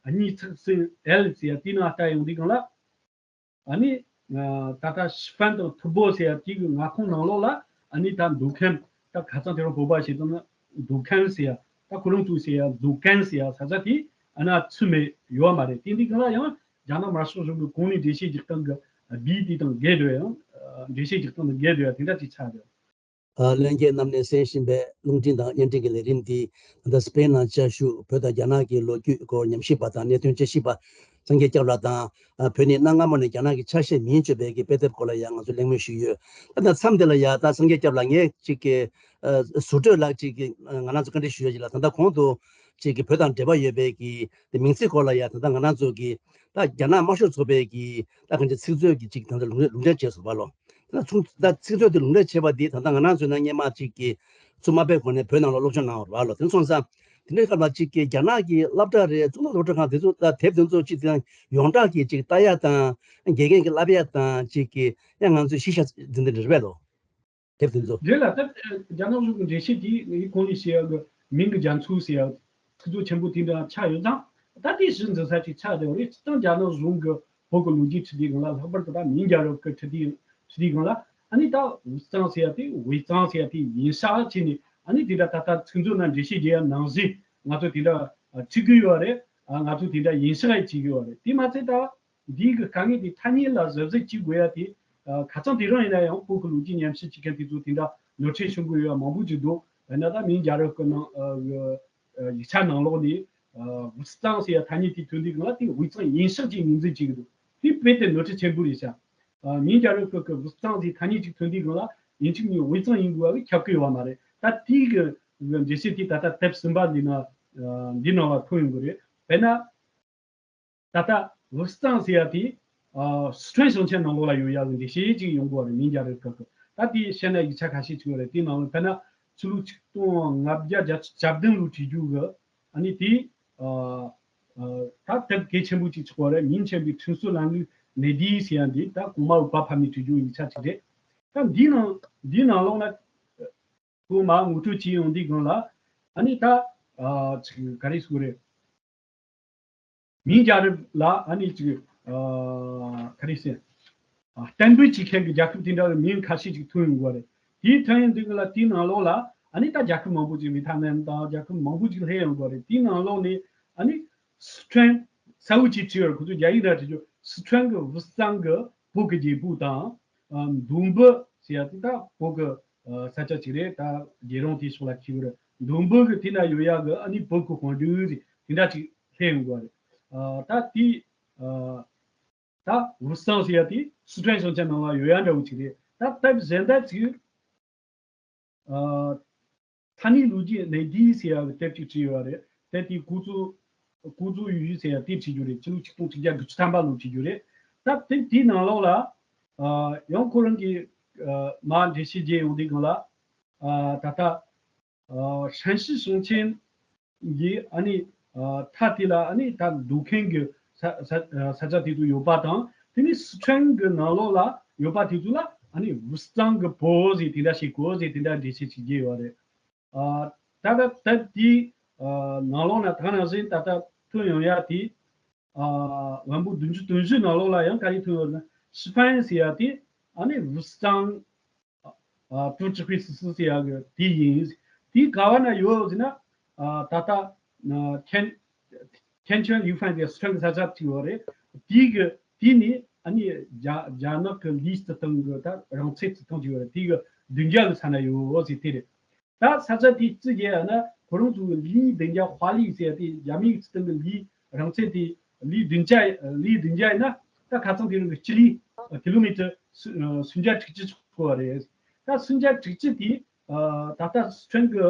ཨ་གཉིས་ཚེག་སེ་ཨེལ་ཟེར་ཡ་དེའི་ནང་ལྟ་ཡོང་དུས་སྒང་ལ་ཨ་ནི་ད་ལྟ་ཞི་ཧྥན་དང་ཐུ་བོ་ཟེར་ཡ་དེ་གི་མངའ་ཁོངས་ནང་ལོགས་ལ་ཨ་ནི་ད་འདུ་ཁན་ད་ཁ་སང་དེ་རིང་བོད་པ་ཞིག་དང་འདུ་ཁན་ཟེར་ཡ་ད་ཁོ་རང་ཚོ་ཟེར་ཡ་འདུ་ཁན་ཟེར་ཡ་ས་ཆ་དེ་ཨ་ན་ཚུད་མེད་ཡོད་མ་རེད། དེ་འདི་ག་ལ་ཡང་རྒྱ་ནག་དམར་ཤོག་གཞུང་གི་གོང་ནས་འགྲེལ་བཤད་རྒྱག་སྟངས་ཀྱི་སྦིས་དེ་དང་འགལ་འགྲོ་ཡང་འགྲེལ་བཤད་རྒྱག་སྟངས་དང་འགལ་འགྲོ་ཡ་དེ་འདྲ་ཅིག་ཆགས་ཡོད། ལྷན་རྒྱས་རྣམས་ནས་གསན་བཞིན་པའི་རླུང་འཕྲིན་དང་བརྙན་འཕྲིན་གྱི་ལས་རིམ་འདི་ད་ལྟ་སི་པེན་ནང་བཅའ་བཞུགས་བོད་དང་རྒྱ་ནག་གི་ལོ་རྒྱུས་སྐོར་ཉམས་ཞིབ་པ་དང་གནད་དོན་དཔྱད་ཞིབ་པ་སངས་རྒྱས་སྐྱབས་ལགས་དང་བོད་ནས་གནའ་སྔ་མོ་ནས་རྒྱ་ནག་གི་ཆ་ཤས་མིན་སྤྱོད་པའི་གི་དཔེ་དེབ་སྐོར་ལ་ཡང་ང་ཚོས་གླེང་མོལ་ཞུས་ཡོད། ད་ལྟ་མཚམས་འདི་ལ་ཡ་ད་སངས་རྒྱས་སྐྱབས་ལགས་ངས་ཅིག་གི་ཟུར་གྲོས་ལགས་ཅིག་གི་ང་རང་ཚོ་བཀའ་འདྲི་ཞུ་ཡ་ཅིག་ལ་ད་ལྟ་གོང་དུ་ཅིག་གི་བོད་དང་འབྲེལ་བ་ཡོད་པའི་གི་དེ་མིང་ཚིག་སྐོར་ལ་ཡ་ད་ལྟ་ང་རང་ཚོ་གི་ད་རྒྱ་ནག་དམར་ཤོག་ཚོགས་པའི་གི་ད་གང་ཅི་ཚིག་མཛོད་ཀྱི་ཅིག་ད་ལྟ་ལུང་ལུང་འདྲེན་བྱས་སོང་བ་ལོ། ད་ཚུགས་ད་ཚིག་མཛོད་དེ་ལུང་འདྲེན་བྱས་པ་འདི་ད་ལྟ་ང་རང་ཚོའི་ནང་སྔོན་མ་ཅིག་གི་ཚུགས་མ་པའི་སྒོ་ནས་བོད་ནང་ལ་སློབ་སྦྱོང་གནང་བ་རེད་བ་ལོ། དེ་སོང་ཙང་དེ་འདྲའི་སྐབས་ལ་ཅིག་གི་རྒྱ་ནག་གི་སློབ་གྲྭ་རེད། གཙུག་ལག་སློབ་གྲྭ་ཁང་དེ་ཚོ་ད་དེབ་དེ་ཚོ་ཅིག་དེ་ཡང་ཡོངས་གྲགས་ཀྱི་ཅིག་ལྟ་ཡ་དང་དགེ་རྒན་གྱི་བསླབ་ཡ་དང་ཅིག་གི་ཡང་ང་ཚོས་གཞི་བཞག་འཛིན་དེ་རེད་བས་ལོ། དེབ་དེ་ཚོ། རེད་ལ་ད་རྒྱ་ནག་གཞུང་གི་འགྲེལ་བཤད་དེ་ངས་གོང་ནས་བཤད་ཡ་གི་མིང་གི་རྒྱ་མཚོ་ཟེར་ཡ་ཚིག་མཛོད་ཆེན་པོ་དེ་འདྲ་ཆགས་ཡོད་ཙང་ད་དེ་གཞི་འཛིན་ས་ཅིག་ཆགས་བསྡད་པ་རེད། སྤྱིར་བཏང་རྒྱ་ནག་གཞུང་གི་བོད་ཀྱི་ལོ་རྒྱུས་ཁྲིད་དུས་སྒང་ལ་ལྷག་པར་དུ་ད་མིང་རྒྱལ་རབས་ཀྱི་ཁྲིད་དུས་ཁྲིད་དུས་སྒང་ལ་ཨ་ནི་ད་ཝུ་ཙང་ཟེར་ཡ་དེ་ཝེ་ཙང་ཟེར་ཡ་དེ་ཡིན་ཤག་བྱས་ནས་ཨ་ནི་དེ་འདྲ་ད་ལྟ་ཚིག་མཛོད་ནང་འགྲེལ་བཤད་རྒྱག་ཡ་ནང་བཞིན་ང་ཚོ་དེ་འདྲ་ཁྲིད་གི་ཡོད་རེད། ང་ཚོ་དེ་འདྲ་ཡིན་ཤག་ཡ་བྱེད་གི་ཡོད་རེད། དེ་མ་ཚད་ད། འདིའི་གི་དཀའ་ངལ་དེ་ཐ་སྙད་ལ་གཟབ་གཟབ་བྱེད་དགོས་ཡ་དེ་ཨ་ཁ་སང་དེ་རིང་ཡིན་ན་ཡང་བོད་ཀྱི་ལོ་རྒྱུས་ཉམས་ཞིབ་བྱེད་མཁན་དེ་ཚོ་དེ་འདྲ་ནོར་འཁྲུལ་བྱུང་གི་ཡོད་ཡ་མང་པོ་ཅིག་འདུག་དཔེར་ན་ད་མིང་རྒྱལ་རབས་ཀྱི་ནང་ཨ་ཡིག་ཆ་ནང་ལོགས་ནས་ཨ་ཝུ་ཙང་ཟེར་ཡ་ཐ་སྙད་དེ་ཐོན་དུས་སྒང་ལ་དེ་ཝེ་ཙང་ཡིན་ཤག་ཅིག་ངོས་འཛིན་བྱེད་ཀྱི་འདུག་དེ་དཔེ་དེ་ནོར་འཁྲུལ་ཆེན་པོ་རེད་ཤག་ཨ་མིང་རྒྱལ་རབས་ཀྱི་གི་ཝུ་ཙང་ཟེར་ཐ་སྙད་ཅིག་ཐོན་དུས་སྒང་ལ་ཡིན་གཅིག་མིན་ཝེ་ཙང་ཡིན་དགོས་པ་གི་ཁྱབ་ཀྱི་ཡོད་པ་མ་རེད། ད་དེའི་གི་འགྲེལ་བཤད་དེ་ད་ལྟ་དེབ་གསུམ་པ་འདི་ན་ཨ་འདི་ནང་ལ་ཐོན་ཡོང་གི་རེད། དཔེར་ན། ད་ལྟ་ཝུ་ཙང་ཟེར་ཡ་དེ་ཨ་སི་ཁྲོན་ཞིང་ཆེན་ནང་ལོགས་ལ་ཡོད་ཡ་གི་འགྲེལ་བཤད་ཅིག་ཡོང་གི་ཡོད་རེད། མིང་རྒྱལ་རབས་སྐབས་ཀྱི་ད་དེ་བཤད་ན་ཡིག་ཆ་ཁ་ཤས་ཅིག་ཡོད་རེད། དེའི་ནང་ལ་དཔེར་ན་ཕྱི་ལོ་ཆིག་སྟོང་ལྔ་བརྒྱ་བརྒྱད་ཅུ་གྱ་བདུན་ལོ་བྲིས་རྒྱུ་གི་ཨ་ནི་དེ་ཨ་ཨ་ད་དེབ་གལ་ཆེན་པོ་ཅིག་ཆགས་པ་རེད། མིང་ཆེན་པོའི་ཁྲིན་སུ་ལན་ལུག་ནེ་དི་ཟེར་ཡ་འདི་ད་གོང་མ་འུག་པ་ཕ་མས་བྲིས་རྒྱུ་ཡིག་ཆ་ཅིག་རེད། ད་འདིའི་ནང་འདིའི་ནང་ལོགས་ན་ཁོ་མ་ངོ་སྤྲོད་བྱས་ཡོང་དུས་སྒང་ལ་ཨ་ནི་ད་ཨ་ཅིག་ག་རེ་ཟེར་དགོས་རེད། མིང་རྒྱལ་རབས་ལ་ཨ་ནི་ཅིག་ཨ་ག་རེ་ཟེར། ཨ་གཏན་འབེབས་བྱེད་མཁན་གྱི་རྒྱལ་ཁབ་དེ་འདྲ་བའི་མིང་ཁ་ཤས་ཅིག་ཐོན་ཡོང་གི་རེད། དེའི་ཐོན་ཡོང་དུས་ལ་དེའི་ནང་ལོགས་ལ་ཨ་ནི་ད་རྒྱལ་ཁབ་མང་པོ་ཅིག་ཝེ་ཐ་ནམ་དང་རྒྱལ་ཁབ་མང་པོ་ཅིག་སླེབས་ཡོང་གི་རེད། དེའི་ནང་ལོགས་ནས་ཨ་ནི་སི་ཁྲོན་གསལ་བོ་ཅིག་བྲིས་ཡོད་རེད། ཁོ་ཚོས་རྒྱ་ཡིག་ནང་བྲིས་རྒྱུ་སི་ཁྲོན་གྱི་ཝུ་ཙང་གི་བོད་ཀྱི་རྒྱལ་པོ་དང་། ཨ་མདོ་དབུས་ཟེར་ཡ་དེ་ད་བོད་ཀྱི་ཨ་ས་ཆ་ཅིག་རེད། ད་རྒྱལ་རོང་དེའི་ཕྱོགས་ལ་འཁེལ་གི་རེད། མདོ་དབུས་ཀྱི་དེ་ན་ཡོད་ཡ་གི་ཨ་ནི་བོད་ཀྱི་གོང་རྒྱུ་ཟེར་དེ་འདྲ་ཅིག་སླེབས་ཡོང་གི་རེད། ཨ་ད་དེ་ཨ་ད་ཝུ་ཙང་ཟེར་ཡ་དེ་སི་ཁྲོན་ཞིང་ཆེན་ནང་ལ་ཡོད་ཡ་འདྲ་བོ་ཅིག་རེད། ད་དེབ་གཞན་དག་ཅིག་ཨ་ཐ་ནི་ལུགས་ཀྱི་གནས་འདི་ཟེར་ཡ་གི་དེབ་ཅིག་བྲིས་ཡོད་རེད། དེབ་དེ་ཀུའུ་ཙུའུ་ཀུའུ་ཙུའུ་ཡུས་ཟེར་ཡ་དེ་བྲིས་རྒྱུ་རེད། ཕྱི་ལོ་ཆིག་སྟོང་ཆིག་བརྒྱ་དགུ་བཅུ་ཐམ་པ་ལོ་བྲིས་རྒྱུ་རེད། ད་དེབ་དེའི་ནང་ལོགས་ལ་ཨ་ཡང་ཁོ་རང་གིས་ཨ་མར་འགྲེལ་བཤད་རྒྱག་ཡོང་དུས་སྒང་ལ་ཨ་ད་ལྟ་ཨ་ཧྲན་ཞི་ཞིང་ཆེན་གྱི་ཨ་ནི་ཨ་མཐའ་དེ་ལ་ཨ་ནི་ད་འདུ་ཁན་གྱི་ས་ས་ས་ཆ་དེ་ཚོ་ཡོད་པ་དང་། དེ་ནི་སི་ཁྲོན་གྱི་ནང་ལོགས་ལ་ཡོད་པ་དེ་ཚོ་ལ་ཨ་ནི་ཝུ་ཙང་གི་བོད་ཟེར་དེ་འདྲ་ཞིག་གོ་ཟེར་དེ་འདྲ་འགྲེལ་བཤད་ཅིག་བརྒྱབ་ཡོད་རེད། ཨ་ད་ལྟ་དེབ་དེའི་ཨ་ནང་ལོགས་ན་ད་ག་ནང་བཞིན་ད་ལྟ་ཐོན་ཡོང་ཡ་དེ་ཨ་ཝམ་པོ་བདུན་ཅུ་དོན་བཞི་ནང་ལོགས་ལ་ཡང་ག་རེ་ཐོན་ཡོད་ན། ཞི་ཧྥན་ཟེར་ཡ་དེ་ཨ་ནི་ཝུ་ཙང་ཨ་ཨ་ཏུའུ་ཅི་ཧུའེ་སི་སི་ཟེར་ཡ་གི་དེ་ཡིན། དེ་ག་བ་ན་ཡོད་ཟེར་ན། ཨ་ད་ལྟ་ཨ་ཐེན་ཐེན་ཆོན་ལིའུ་ཧྥན་ཟེར་སི་ཁྲོན་གྱི་ས་ཆ་ཅིག་ཡོད་རེད། དེ་གི་དེ་ནི་ཨ་ནི་རྒྱ་རྒྱ་ནག་གི་ལིའི་རྩི་ཐང་གི་ད་རང་ཚད་རྩི་ཐང་ཅིག་ཡོད་རེད། དེ་གི་བདུན་བརྒྱ་གི་ས་ན་ཡོད་ཟེར་དེ་རེད། ད་ས་ཆ་དེའི་རྩི་རྒྱག་ཡ་ན་ཁོ་རང་ཚོ་གི་ལིའི་བདུན་བརྒྱ། ཧྭ་ལི་ཟེར་ཡ་དེ་རྒྱ་མིའི་རྩི་ཐང་གི་ལིའི་རང་ཚད་དེ་ལིའི་བདུན་བརྒྱ། ལིའི་བདུན་བརྒྱ་ཡིན་ན་ད་ཁ་སང་དེ་རིང་གི་སྤྱི་ལེ་ཀི་ལོ་མི་ཊར་སུམ་བརྒྱ་དྲུག་ཅུ་ཆགས་ཀྱི་ཡོད་རེད། ད་སུམ་བརྒྱ་དྲུག་ཅུ་དེ་ད་ལྟ་སི་ཁྲོན་གྱི་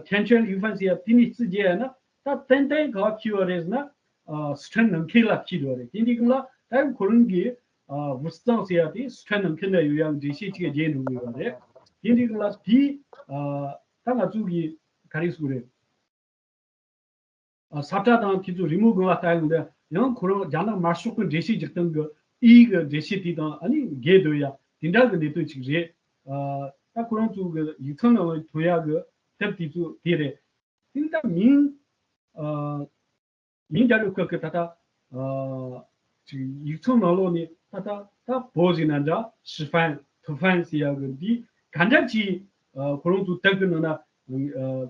ཐེན་ཆོན་ལིའུ་ཧྥན་ཟེར་ཡ་དེ་ནས་རྩི་རྒྱག་ཡ་ན་ད་ཏན་ཏན་ག་པར་འཁེལ་ཡོད་རེད་ཟེར་ན་སི་ཁྲོན་ནང་ཁུལ་ལ་འཁེལ་ཡོད་རེད། དེ་འདི་གང་ལ་ད་ཁོ་རང་གི་ ཨ་ཝུ་སི་ཙང་ཟེར་ཡ་དེ་སི་ཁྲོན་ནང་ཁུལ་ན་ཡོད་ཡ་འགྲེལ་བཤད་ཅིག་རྒྱག་འགྲོ་གི་ཡོད་པ་རེད། དེ་འདྲའི་སྒང་ལ་དེ་ཨ་ད་ང་ཚོ་གི་ག་རེ་ཟེར་དགོས་རེད། ཨ་ས་བཀྲ་དང་དེ་ཚོ་རི་མོ་སྒང་ལ་ལྟ་ཡོང་དུས་ཡང་ཁོ་རང་རྒྱ་ནག་དམར་ཤོག་གི་འགྲེལ་བཤད་རྒྱག་སྟངས་ཀྱི་ཨི་གི་འགྲེལ་བཤད་དེ་དང་ཨ་ནི་འགལ་འདུག་ཡ་དེ་འདྲ་གི་གནད་དོན་ཅིག་རེད། ཨ་ད་ཁོ་རང་ཚོ་གི་ཡིག་ཚང་ནང་ལ་ཐོན་ཡ་གི་དེབ་དེ་ཚོ་དེ་རེད། དེ་ནི་ད་མིང་ཨ་མིང་རྒྱལ་རབས་ཁག་གི་ད་ལྟ་ཨ་ཅིག་ཡིག་ཚང་ནང་ལོགས་ནས་ད་ལྟ་ད་བོད་ཟེར་ན་འདྲ་ཧྲི་ཧྥན་ཐུ་ཧྥན་ཟེར་ཡ་གི་འདི་ག་འདྲ་ཅིག་ཨ་ཁོ་རང་ཚོ་དེབ་གི་ནང་ན་ཨ་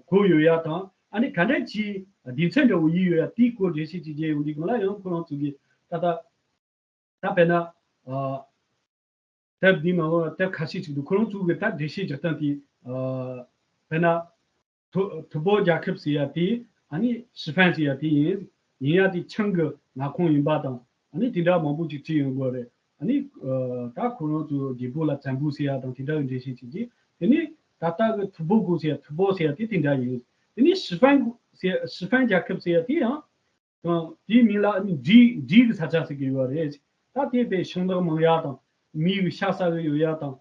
བཀོད་ཡོད་ཡ་དང་ཨ་ནི་ག་འདྲ་ཅིག་སྡེ་ཚན་འདྲ་བོ་ཡིན་ཡོད་ཡ་དེའི་སྐོར་འགྲེལ་བཤད་ཅིག་བརྒྱབ་ཡོང་དུས་སྒང་ལ་ཡང་ཁོ་རང་ཚོ་གི་ད་ལྟ་ད་དཔེར་ན་ཨ་དེབ་འདིའི་ནང་ལོགས་ལ་དེབ་ཁ་ཤས་ཅིག་འདུག་ཁོ་རང་ཚོ་གི་ད་འགྲེལ་བཤད་རྒྱག་སྟངས་དེ་ཨ་དཔེར་ན་ཐུ་ཐུ་བོ་རྒྱལ་ཁབ་ཟེར་ཡ་དེ་ཨ་ནི་ཧྲི་ཧྥན་ཟེར་ཡ་དེ་ཡིན། ཡིན་ཡ་དེ་ཆིང་གི་མངའ་ཁོངས་ཡིན་པ་དང་ཨ་ནི་དེ་འདྲ་མང་པོ་ཅིག་བྲིས་ཡོང་གི་རེད། ཨ་ནི་ཨ་ད་ཁོ་རང་ཚོ་རྒྱལ་པོ་ལ་བཙན་པོ་ཟེར་ཡ་དང་དེ་འདྲ་གི་འགྲེལ་བཤད་བྱེད་ཀྱི། དེ་ནི་ད་ལྟ་གི་ཐུ་བོ་གོ་ཟེར་ཡ་ཐུ་བོ་ཟེར་ཡ་དེ་དེ་འདྲ་ཡིན། དེ་ནི་ཧྲི་ཧྥན་གོ་ཟེར་ཧྲི་ཧྥན་རྒྱལ་ཁབ་ཟེར་ཡ་དེ་ཡང་དང་དེའི་མིང་ལ་ཨ་ནི་འབྲི་འབྲི་གི་ས་ཆ་ཟེར་གི་ཡོད་རེད། ད་དེ་དཔེ་ཤིང་ནགས་མང་ཡ་དང་མི་གི་ཤ་ཟ་གི་ཡོད་ཡ་དང་།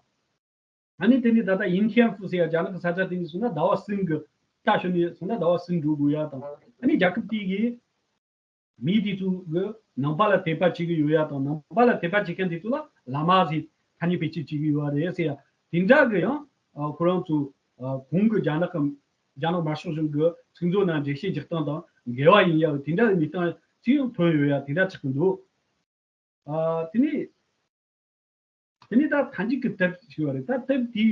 ཨ་ནི་དེ་ནི་ད་ལྟ་ཡིན་ཁན་ཧྥུ་ཟེར་ཡ་རྒྱ་ནག་གི་ས་ཆ་དེ་ནི་སོང་ན་ཟླ་བ་གསུམ་གི་རྟ་ཞོན་ནས་སོང་ན་ཟླ་བ་གསུམ་འགྲོ་དགོས་ཡ་དང་། ཨ་ནི་རྒྱལ་ཁབ་དེ་གི་མི་དེ་ཚོ་གི་ནང་པ་ལ་དད་པ་བྱེད་གི་ཡོད་ཡ་དང་ནང་པ་ལ་དད་པ་བྱེད་མཁན་དེ་ཚོ་ལ་བླ་མ་ཟེར་ཐ་སྙད་བེད་སྤྱོད་བྱེད་གི་ཡོད་རེད་ཟེར་ཡ་དེ་འདྲ་གི་ཡང་ཨ་ཁོ་རང་ཚོ་ཨ་གོང་གི་རྒྱ་ནག་གི་རྒྱ་ནག་དམར་ཤོག་གཞུང་གི་ཚིག་མཛོད་ནང་འགྲེལ་བཤད་རྒྱག་སྟངས་དང་འགལ་བ་ཡིན་ཡ་དེ་འདྲ་གི་གནས་སྟངས་ཅིག་ཡང་ཐོན་ཡོད་ཡ་དེ་འདྲ་ཆགས་ཀྱི་འདུག་ཨ་དེ་ནས་དེ་ནས་ད་མཐའ་མཇུག་གི་དེབ་ཞིག་ཡོད་རེད། ད་དེབ་དེ་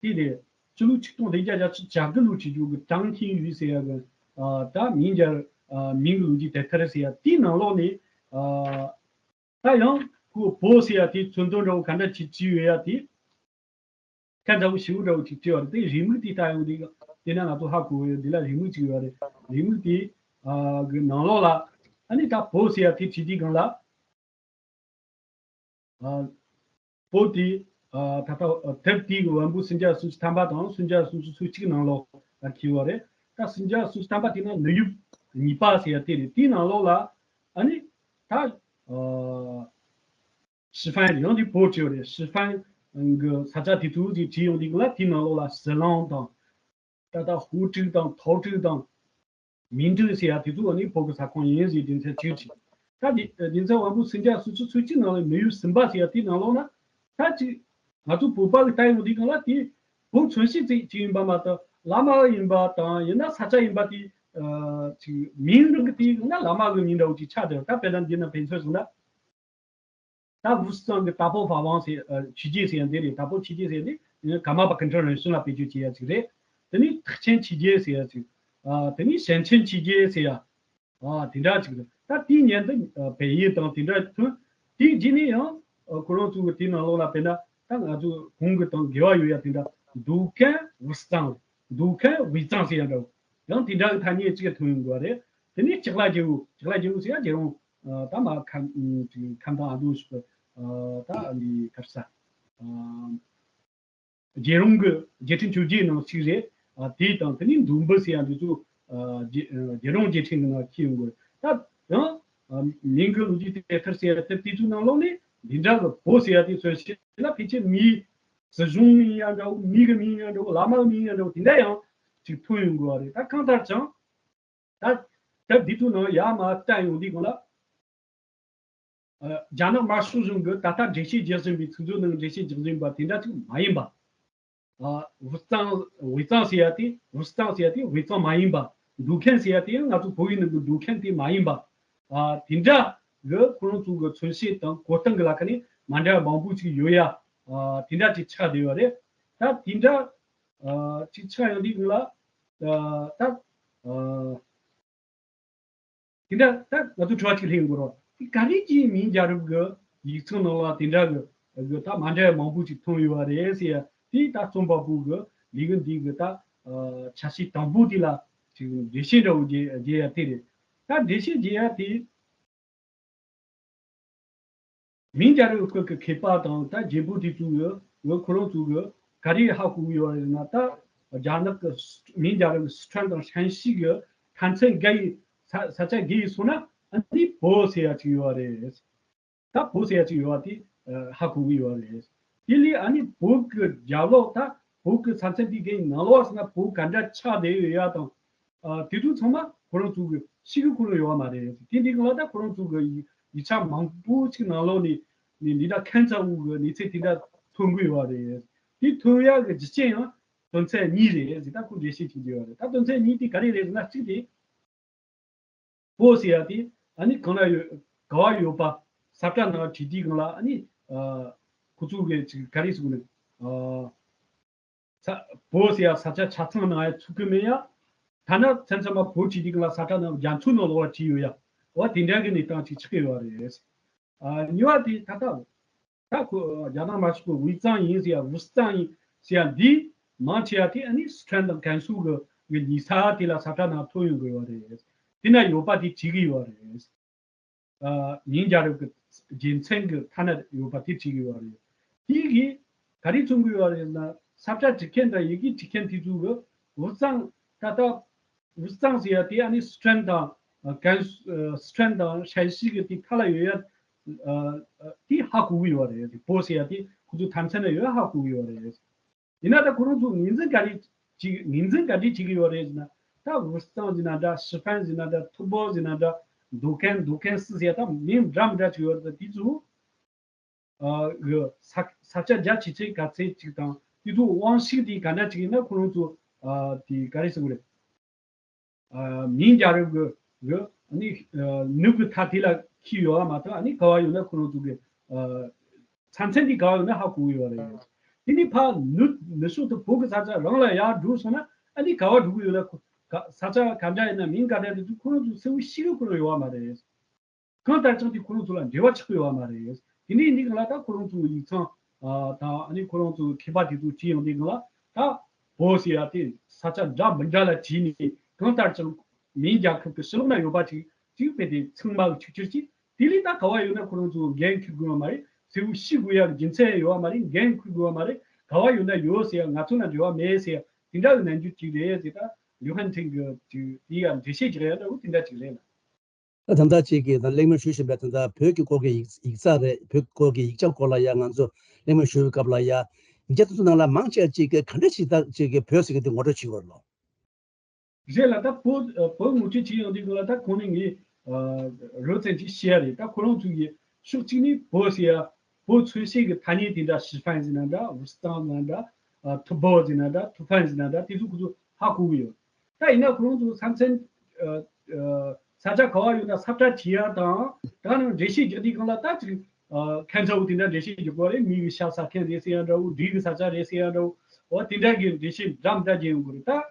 དེ་རེད། སྤྱི་ལོ་ཆིག་སྟོང་བདུན་བརྒྱ་བརྒྱད་ཅུ་གྱ་དགུ་ལོ་བྱེད་རྒྱུ་གི་ཀྲང་ཐིང་ཡུས་ཟེར་ཡ་གི་ཨ་ད་མིང་རྒྱལ་ཨ་མིང་གི་ལོ་རྒྱུས་དེབ་ཐེར་ཟེར་ཡ་དེའི་ནང་ལོགས་ནས་ཨ་ད་ཡང་ཁོ་བོད་ཟེར་ཡ་དེ་མཚོན་དོན་འདྲ་བོ་ག་འདྲ་ཅིག་བྲིས་ཡོད་ཡ་དེ། ཁ་འདྲ་བོ་ཞེ་པོ་འདྲ་བོ་ཅིག་བྲིས་པ་རེད། དེ་རེའུ་མིག་དེ་ལྟ་ཡོང་དུས་དེ་ན་ང་ཚོ་ཧ་གོ་གི་ཡོད། འདི་ལ་རེའུ་མིག་ཅིག་ཡོད་རེད། རེའུ་མིག་དེ་ཨ་གི་ནང་ལོགས་ལ་ཨ་ནི་ད་བོད་ཟེར་ཡ་དེ་བྲིས་དུས་སྒང་ལ་ཨ་བོད་དེ་ཨ་ད་ལྟ་དེབ་དེའི་གི་འབོད་སྐུལ་སུམ་བརྒྱ་སུམ་ཅུ་ཐམ་པ་དང་སུམ་བརྒྱ་སུམ་ཅུ་སོ་གཅིག་ནང་ལོགས་ལ་འཁེལ་བ་རེད། ད་སུམ་བརྒྱ་སུམ་ཅུ་ཐམ་པ་དེ་ན་ནུས་ཡུབ་གཉིས་པ་ཟེར་ཡ་དེ་རེད། དེའི་ནང་ལོགས་ལ་ཨ་ནི་ད་ཨ་ཧྲི་ཧྥན་ཡང་དེ་བོད་བྲིས་པ་རེད། ཧྲི་ཧྥན་གི་ས་ཆ་དེ་ཚོ་དེ་བྲིས་ཡོང་དུས་ལ་དེའི་ནང་ལོགས་ལ་ཟི་ལིང་དང་ད་ལྟ་ཧུའུ་ཀྲུའུ་དང་ཐའོ་ཀྲུའུ་དང་མིན་ཀྲུའུ་ཟེར་ཡ་དེ་ཚོ་ནི་བོད་ཀྱི་ས་ཁོངས་ཡིན་ཟེར་དེ་ཚོ་བྲིས་བྲིས། ད་དེ་དེ་ཚོ་འབོད་སྐུལ་སུམ་བརྒྱ་སུམ་ཅུ་སོ་གཅིག་ནང་ལ་ནུས་ཡུབ་གསུམ་པ་ཟེར་ཡ་དེའི་ནང་ལོགས་ན་ད་ཅིག་ང་ཚོ་བོད་པ་གི་ལྟ་ཡོང་དུས་སྒང་ལ་དེ་བོད་མཚོན་བྱེད་ཅིག་ཅིག་ཡིན་པ་མ་གཏོགས་བླ་མ་ཡིན་པ་དང་ཡིན་ན་ས་ཆ་ཡིན་པ་དེ་ཨ་ཅིག་མིང་རང་གི་དེ་ཡིན་ན་བླ་མ་གི་མིང་འདྲ་བོ་ཅིག་ཆགས་བསྡད་ཡོད། ད་དཔེར་ན་འདི་ན་ཕན་ཚུན་སོང་ན། ད་ཝུའུ་སི་ཙང་གི་ད་པོ་ཧྥ་ཝང་ཟེར་ཨ་ཆོས་རྒྱལ་ཟེར་ཡ་འདི་རེད། ད་པོ་ཆོས་རྒྱལ་ཟེར་ཡ་འདི་ཀརྨ་པ་ཀུན་ཁྲན་རིན་ཆེན་ལ་བེད་སྤྱོད་བྱེད་ཡ་ཅིག་རེད། དེ་ནས་ཐེག་ཆེན་ཆོས་རྒྱལ་ཟེར་ཡ་ཅིག་ཨ་དེ་ནས་ཞན་ཆེན་ཆོས་རྒྱལ་ཟེར་ཡ་ཨ་དེ་འདྲ་ཅིག་རེད། ད་དེའི་མཉམ་དུ་ཨ་བལ་ཡུལ་དང་དེ་འདྲ་ཐོན། དེའི་རྗེས་ནས་ཡང་ཨ་ཁོ་རང་ཚོ་གི་དེའི་ནང་ལོགས་ལ་དཔེར་ན་ད་ང་ཚོ་གོང་གི་དང་འགལ་བ་ཡོད་ཡ་དེ་འདྲ་འདུ་ཁན་ཝུའུ་སི་ཙང་འདུ་ཁན་ཝུའུ་སི་ཙང་ཟེར་ཡ་འདྲ་བོ་ཡང་དེ་འདྲ་གི་ཐ་སྙད་ཅིག་ཐོན་ཡོང་གི་རེད། དེ་ནས་ལྕགས་ལ་རྒྱལ་པོ་ལྕགས་ལ་རྒྱལ་པོ་ཟེར་ཡ་རྒྱལ་རོང་ཨ་ད་མ་ཁམས་ཨ་ཁམས་དང་ཨ་མདོ་ཞིག་ཨ་ད་འདི་ག་རེ་ཟ་ཨ་རྒྱལ་རོང་གི་རྒྱལ་ཕྲན་བཅོ་བརྒྱད་ནང་གཅིག་རེད། ཨ་དེ་དང་དེ་ནས་འདུམ་བུ་ཟེར་ཡ་འདི་ཚོ་ཨ་རྒྱལ་རྒྱལ་རོང་རྒྱལ་ཕྲན་གྱི་ནང་འཁེལ་ཡོང་གི་རེད། ད་ཡང་ཨ་མིང་གི་ལོ་རྒྱུས་དེབ་ཐེར་ཟེར་ཡ་དེབ་དེ་ཚོའི་ནང་ལོགས་ནས་འདི་འདྲ་གི་བོད་ཟེར་ཡ་དེ་མཚོན་བྱེད་ལ་ཕལ་ཆེར་མིའི་སྲིད་གཞུང་ཡིན་ཡ་འདྲ་བོ་མི་གི་མིང་ཡིན་ཡ་འདྲ་བོ་བླ་མ་གི་མིང་ཡིན་ཡ་འདྲ་བོ་དེ་འདྲ་ཡང་ཅིག་ཐོན་ཡོང་དགོས་པ་རེད། ད་གང་ལྟར་ཀྱང་ད་དེབ་འདི་ཚོ་ནང་ཡར་མར་བལྟས་ཡོང་དུས་སྒང་ལ་ཨ་རྒྱ་ནག་དམར་ཤོག་གཞུང་གིས་ད་ལྟ་འགྲེལ་བཤད་རྒྱག་བཞིན་པའི་ཚིག་མཛོད་ནང་འགྲེལ་བཤད་རྒྱག་བཞིན་པ་དེ་འདྲ་ཅིག་མ་ཡིན་པ། ཨ་ཝུའུ་སི་ཙང་ཝུའུ་སི་ཙང་ཟེར་ཡ་དེ་ཝུའུ་སི་ཙང་ཟེར་ཡ་དེ་ཝུའུ་སི་ཙང་མ་ཡིན་པ། འདུ་ཁན་ཟེར་ཡ་དེ་ཡང་ང་ཚོ་བོད་ཡིག་ནང་གི་འདུ་ཁན་དེ་མ་ཡིན་པ། ཨ་དེ་འདྲ་གི་ཁོ་རང་ཚོ་གི་མཚོན་བྱེད་དང་གོ་སྟངས་གི་ལ་ཁ་ནས་མ་འདྲ་བ་མང་པོ་ཅིག་ཡོད་ཡ། ཨ་དེ་འདྲ་ཅིག་ཆགས་བསྡད་ཡོད་རེད། ད་དེ་འདྲ་ཨ་ཅིག་ཆགས་ཡོང་དུས་སྒང་ལ་ཨ་ད་ཨ་དེ་འདྲ་ད་ང་ཚོ་དྲི་བ་ཅིག་སླེབས་ཡོང་གི་རེད། དེ་ག་རེ་གྱིས་མིང་རྒྱལ་རབས་ཀྱི་ཡིག་ཚང་ནང་ལ་དེ་འདྲ་གི་གི་ད་མ་འདྲ་བ་མང་པོ་ཅིག་ཐོན་ཡོད་པ་རེད་ཟེར་ཡ་དེ་ད་རྩོམ་པ་པོ་གི་ལས་འགུལ་འདི་གི་ད་ཨ་ཆ་ཤས་དང་པོ་དེ་ལ་ཅིག་འགྲེལ་བཤད་འདྲ་བོ་རྒྱག་རྒྱག་ཡ་དེ་རེད། ད་འགྲེལ་བཤད་རྒྱག་ཡ་དེ། མིང་རྒྱལ་རབས་སྐོར་གྱི་མཁས་པ་དང་ད་རྒྱལ་པོ་དེ་ཚོ་གི་ཁོ་རང་ཚོ་གི་ག་རེ་ཧ་གོ་གི་ཡོད་རེད་ན། ད་རྒྱ་ནག་གི་མིང་རྒྱལ་རབས་སི་ཁྲོན་དང་ཧྲན་ཞི་གི་མཐའ་མཚམས་བརྒལ་ཡི་ས་ས་ཆ་བརྒལ་ཡི་སོང་ན་ཨ་ནི་བོད་ཟེར་ཡ་ཅིག་ཡོད་རེད། ད་བོད་ཟེར་ཡ་ཅིག་ཡོད་པ་དེ་ཧ་གོ་གི་ཡོད་རེད། དེ་ལས་ཨ་ནི་བོད་ཀྱི་རྒྱབ་ལོགས་ད་བོད་ཀྱི་ས་མཚམས་དེ་གའི་ནང་ལོགས་ཟེར་ན་བོད་ག་འདྲ་ཆགས་བསྡད་ཡོད་ཡ་དང་། དེ་ཚོ་ཚང་མ་ཁོ་རང་ཚོ་གི་ཤེས་ཀྱི་ཁོ་རང་ཡོད་པ་མ་རེད། དེ་འདི་གང་ལ་ད་ཁོ་རང་ཚོ་གི་ཡིག་ཆ་མང་པོ་ཅིག་ནང་ལོགས་ནས་ནས་འདི་འདྲ་ཁན་ཚ་འུ་གི་གནས་ཚུལ་དེ་འདྲ་ཐོན་གི་ཡོད་པ་རེད། དེ་ཐོན་ཡག་གི་རྒྱུ་རྐྱེན་ཡང་དོན་ཚན་གཉིས་རེད་ཟེར། ད་ཁོ་འགྲེལ་བཤད་བྱེད་ཀྱི་ཡོད་རེད། ད་དོན་ཚན་གཉིས་དེ་ག་རེ་རེད་ཟེར་ན། གཅིག་དེ་བོད་ཟེར་ཡ་དེ་ཨ་ནི་གང་ལ་ཡོད་ག་བ་ཡོད་པ་ས་བཀྲ་ནང་བྲིས་དུས་སྒང་ལ་ཨ་ནི་ཁོ་ཚོ་གི་ཅིག་ག་རེ་ཟེར་དགོས་ནི། ས་བོད་ཟེར་ཡ་ས་ཆ་ཆ་ཚང་ནང་ཡ་ཚུད་གི་མེད་ཡ། ཐ་ན་མཚམས་མཚམས་མ་བོད་བྲིས་དུས་སྒང་ལ་ས་བཀྲ་ནང་རྒྱ་མཚོ་ནང་ལོགས་ལ་བྲིས་ཡོད་ཡ། འོ་དེ་འདྲ་གི་གནས་སྟངས་ཅིག་ཆགས་ཀྱི་ཡོད་རེད། ཨ་གཉིས་པ་དེ་ད་ལྟ་ད་ཁོ་རྒྱ་ནག་མ་ཞུགས་པའི་ཝུའུ་ཙང་ཡིན་ཟེར་ཡ་ཝུའུ་ཙང་ཡིན་ཟེར་ཡ་འདི་མང་ཆེ་བ་དེ་ཨ་ནི་སི་ཁྲོན་དང་ཀན་སུའུ་གི་གི་ཉེ་ས་དེ་ལ་ས་བཀྲ་ནང་ཐོན་ཡོང་གི་ཡོད་རེད། དེ་ན་ཡོད་པ་དེ་བྲིས་གི་ཡོད་རེད། ཨ་མིང་རྒྱལ་རབས་ཀྱི་རྒྱུ་མཚན་གྱི་ཐ་ན་ཡོད་པ་དེ་བྲིས་གི་ཡོད་རེད། དེ་གིས་ག་རེ་མཚོན་གི་ཡོད་རེད་ན། ས་བཀྲ་འབྲི་མཁན་དང་ཡི་གེ་འབྲི་མཁན་དེ་ཚོ་གི་ཝུའུ་ཙང་ད་ལྟ་ཝུའུ་ཙང་ཟེར་ཡ་དེ་ཨ་ནི་སི་ཁྲོན་དང་ཨ་ཀན་སུའུ་ཨ་སི་ཁྲོན་དང་ཧྲན་ཞི་གི་དེ་ཁ་ལ་ཡོད་ཡ་ཨ་ཨ་དེ་ཧ་གོ་གི་ཡོད་རེད། བོད་ཟེར་ཡ་དེ་ཁོ་ཚོ་མཐའ་མཚམས་ན་ཡོད་ཧ་གོ་གི་ཡོད་རེད། ཡིན་ན་ད་ཁོ་རང་ཚོ་ངོས་འཛིན་ག་རེ་བྱེད་ངོས་འཛིན་ག་འདྲས་བྱེད་ཀྱི་ཡོད་རེད་ཟེར་ན། ད་ཝུའུ་ཙང་ཟེར་ན་འདྲ། ཞི་ཧྥན་ཟེར་ན་འདྲ། ཐུ་བོ་ཟེར་ན་འདྲ། མདོ་ཁན་མདོ་ཁན་སི་ཟེར་ད་མིང་འདྲ་མི་འདྲ་ཅིག་ཡོད་རེད། ད་དེ་ཚོ་ཨ་གི་ས་ས་ཆ་རྒྱ་ཆེ་ཆེ་ག་ཚད་ཅིག་དང་དེ་ཚོ་དབང་ཤུགས་དེ་ག་འདྲ་ཅིག་ཡིན་ན་ཁོ་རང་ཚོ་ཨ་དེ་ག་རེ་ཟེར་དགོས་རེད། ཨ་མིང་རྒྱལ་རབས་ཀྱི་གི་ཨ་ནི་ཨ་ནུབ་ཀྱི་མཐའ་དེ་ལ་འཁེལ་ཡོད་པ་མ་གཏོགས། ཨ་ནི་ག་བ་ཡོད་ན་ཁོ་རང་ཚོ་གི་ཨ་ས་མཚམས་དེ་ག་བ་ཡོད་ན་ཧ་གོ་གི་ཡོད་རེད། དེ་ནི་ཕར་ནུབ་ནུབ་ཕྱོགས་དུ་བོད་ཀྱི་ས་ཆ་རང་ལ་ཡར་འགྲོ་སོང་ན་ཨ་ནི་ག་བ་འགྲོ་གི་ཡོད་ན། ཁོ་ག་ས་ཆ་ག་འདྲ་ཡིན་ན་མིང་ག་འདྲ་དེ་ཚོ་ཁོ་རང་ཚོ་གསལ་བོ་ཤེས་གི་ཁོ་རང་ཡོད་པ་མ་རེད། གང་ལྟར་ཀྱང་དེ་ཁོ་རང་ཚོ་ལ་འབྲེལ་བ་ཆགས་ཀྱི་ཡོད་པ་མ་རེད། དེ་འདྲའི་འདི་གང་ལ་ད་ཁོ་རང་ཚོ་ཡིག་ཚང་ཨ་དང་ཨ་ནི་ཁོ་རང་ཚོ་མཁས་པ་དེ་ཚོ་བྲིས་ཡོང་དུས་སྒང་ལ། ད་བོད་ཟེར་ཡ་དེ་ས་ཆ་འདྲ་མི་འདྲ་ལ་བྲིས་ནས་གང་ལྟར་ཀྱང་མིང་རྒྱལ་ཁབ་ཀྱི་ཕྱི་ལོགས་ན་ཡོད་པ་ཅིག་ཅིག་དཔེ་དེ་ཚང་མ་གི་ཆིག་ཆིག་ཅིག་དེ་ལས་ད་ག་བ་ཡོད་ན་ཁོ་རང་ཚོ་འགན་འཁུར་དགོས་པ་མ་རེད། གསལ་བོ་ཤེས་དགོས་ཡ་གི་རྒྱུ་མཚན་ཡོད་པ་མ་རེད། འགན་འཁུར་དགོས་པ་མ་རེད། ག་བ་ཡོད་ན་ཡོད་ཟེར་ཡ། ང་ཚོ་ན་འབྲེལ་བ་མེད་ཟེར་ཡ་དེ་འདྲ་གི་ནང་རྒྱུ་ཅིག་རེད་ཟེར། ད་ལིའུ་ཧན་ཐིང་གི་ཅིག་དེ་ཡ་འགྲེལ་བཤད་ཅིག་རེད་ཡ་འདྲ་བོ་དེ་འདྲ་ཅིག་རེད་ལ། ད་ད་ལྟ་ཅིག་གིས་ད་གླེང་མོལ་ཞུས་བཞིན་པའི་ད་ལྟ་བོད་ཀྱི་སྐོར་གྱི་ཡིག་ཡིག་ཚགས་རེད། བོད་ཀྱི་སྐོར་གྱི་ཡིག་ཆ་སྐོར་ལ་ཡ་ང་ཚོ་གླེང་མོལ་ཞུ་བའི་སྐབས་ལ་ཡ། ཡིག་ཆ་དེ་ཚོ་ནང་ལ་མང་ཆེ་བ་ཅིག་གིས་ག་འདྲ་ཞིག་ད་ཅིག་གིས་བོད་ཟེར་གྱི་དེ་ངོ་སྤྲོད་བྱེད་དགོས་རེད་ལོ། རེད་ལ། ད་བོད་ཨ་བོད་ངོ་སྤྲོད་བྱེད་ཡོང་དུས་སྒང་ལ་ད་གོང་ནས་ངས་ཨ་རོབ་ཙམ་ཅིག་བཤད་ཡ་རེད། ད་ཁོ་རང་ཚོ་གིས་ཕྱོགས་གཅིག་ནས་བོད་ཟེར་ཡ་བོད་མཚོན་བྱེད་ཀྱི་ཐ་སྙད་དེ་འདྲ་ཞི་ཧྥན་ཟེར་ན་འདྲ། ཝུའུ་ཙང་ཟེར་ན་འདྲ། ཨ་ཐུ་བོ་ཟེར་ན་འདྲ། ཐུ་ཧྥན་ཟེར་ན་འདྲ། དེ་ཚོ་ཁོ་ཚོ་ཧ་གོ་གི་ཡོད། ད་ཡིན་ན་ཁོ་རང་ཚོ་ས་མཚམས་ཨ་ཨ་ས་ཆ་ག་བ་ཡོད་ན་ས་བཀྲ་བྲིས་ཡ་དང་། ད་ནང་འགྲེལ་བཤད་རྒྱག་དུས་སྒང་ལ་ད་ཅིག་ཨ་ཁ་ཚ་བོ་དེ་འདྲ་འགྲེལ་བཤད་རྒྱག་གི་རེད། མི་གི་ཤ་ཟ་མཁན་རེད་ཟེར་ཡ་འདྲ་བོ། འབྲས་གི་ས་ཆ་རེད་ཟེར་ཡ་འདྲ་བོ། འོ་དེ་འདྲ་གི་འགྲེལ་བཤད་འདྲ་མི་འདྲ་རྒྱག་ཡོང་གི་རེད་ད།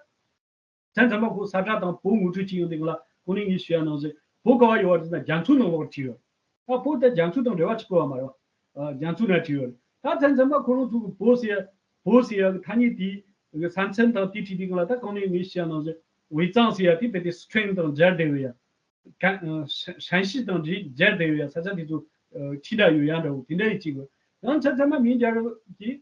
མཚམས་མཚམས་མ་ཁོ་ས་བཀྲ་དང་བོད་ངོ་སྤྲོད་བྱེད་ཡོང་དུས་སྒང་ལ་གོང་ནས་ངས་ཞུ་ཡ་ནང་བཞིན་བོད་ག་བ་ཡོད་པ་ཟེར་ན་རྒྱ་མཚོ་ནང་ལོགས་བྲིས་ཡོད། ད་བོད་དེ་རྒྱ་མཚོ་དང་འབྲེལ་བ་ཆགས་ཀྱི་ཡོད་མ་རེད་པ། ཨ་རྒྱ་མཚོ་ནང་བྲིས་ཡོད། ད་མཚམས་མཚམས་མ་ཁོ་རང་ཚོ་གི་བོད་ཟེར་ཡ་བོད་ཟེར་ཡ་གི་ཐ་སྙད་དེ་གི་ས་མཚམས་དང་དེ་བྲིས་དུས་སྒང་ལ། ད་གོང་ནས་ངས་ཞུ་ཡ་ནང་བཞིན་ཝེ་ཙང་ཟེར་ཡ་དེ་རྦད་དེ་སི་ཁྲོན་དང་སྦྱར་བསྡད་ཡོད་ཡ། ཀན་ཨ་ཧྲན་ཧྲན་ཞི་དང་སྦྱར་བསྡད་ཡོད་ཡ། ས་ཆ་དེ་ཚོ་ཨ་ཕྱི་དྲགས་ཡོད་ཡ་འདྲ་བོ་དེ་འདྲ་ཡི་གཅིག་གི། ཡང་མཚམས་མཚམས་མ་མིང་རྒྱལ་རབས་ཀྱིས་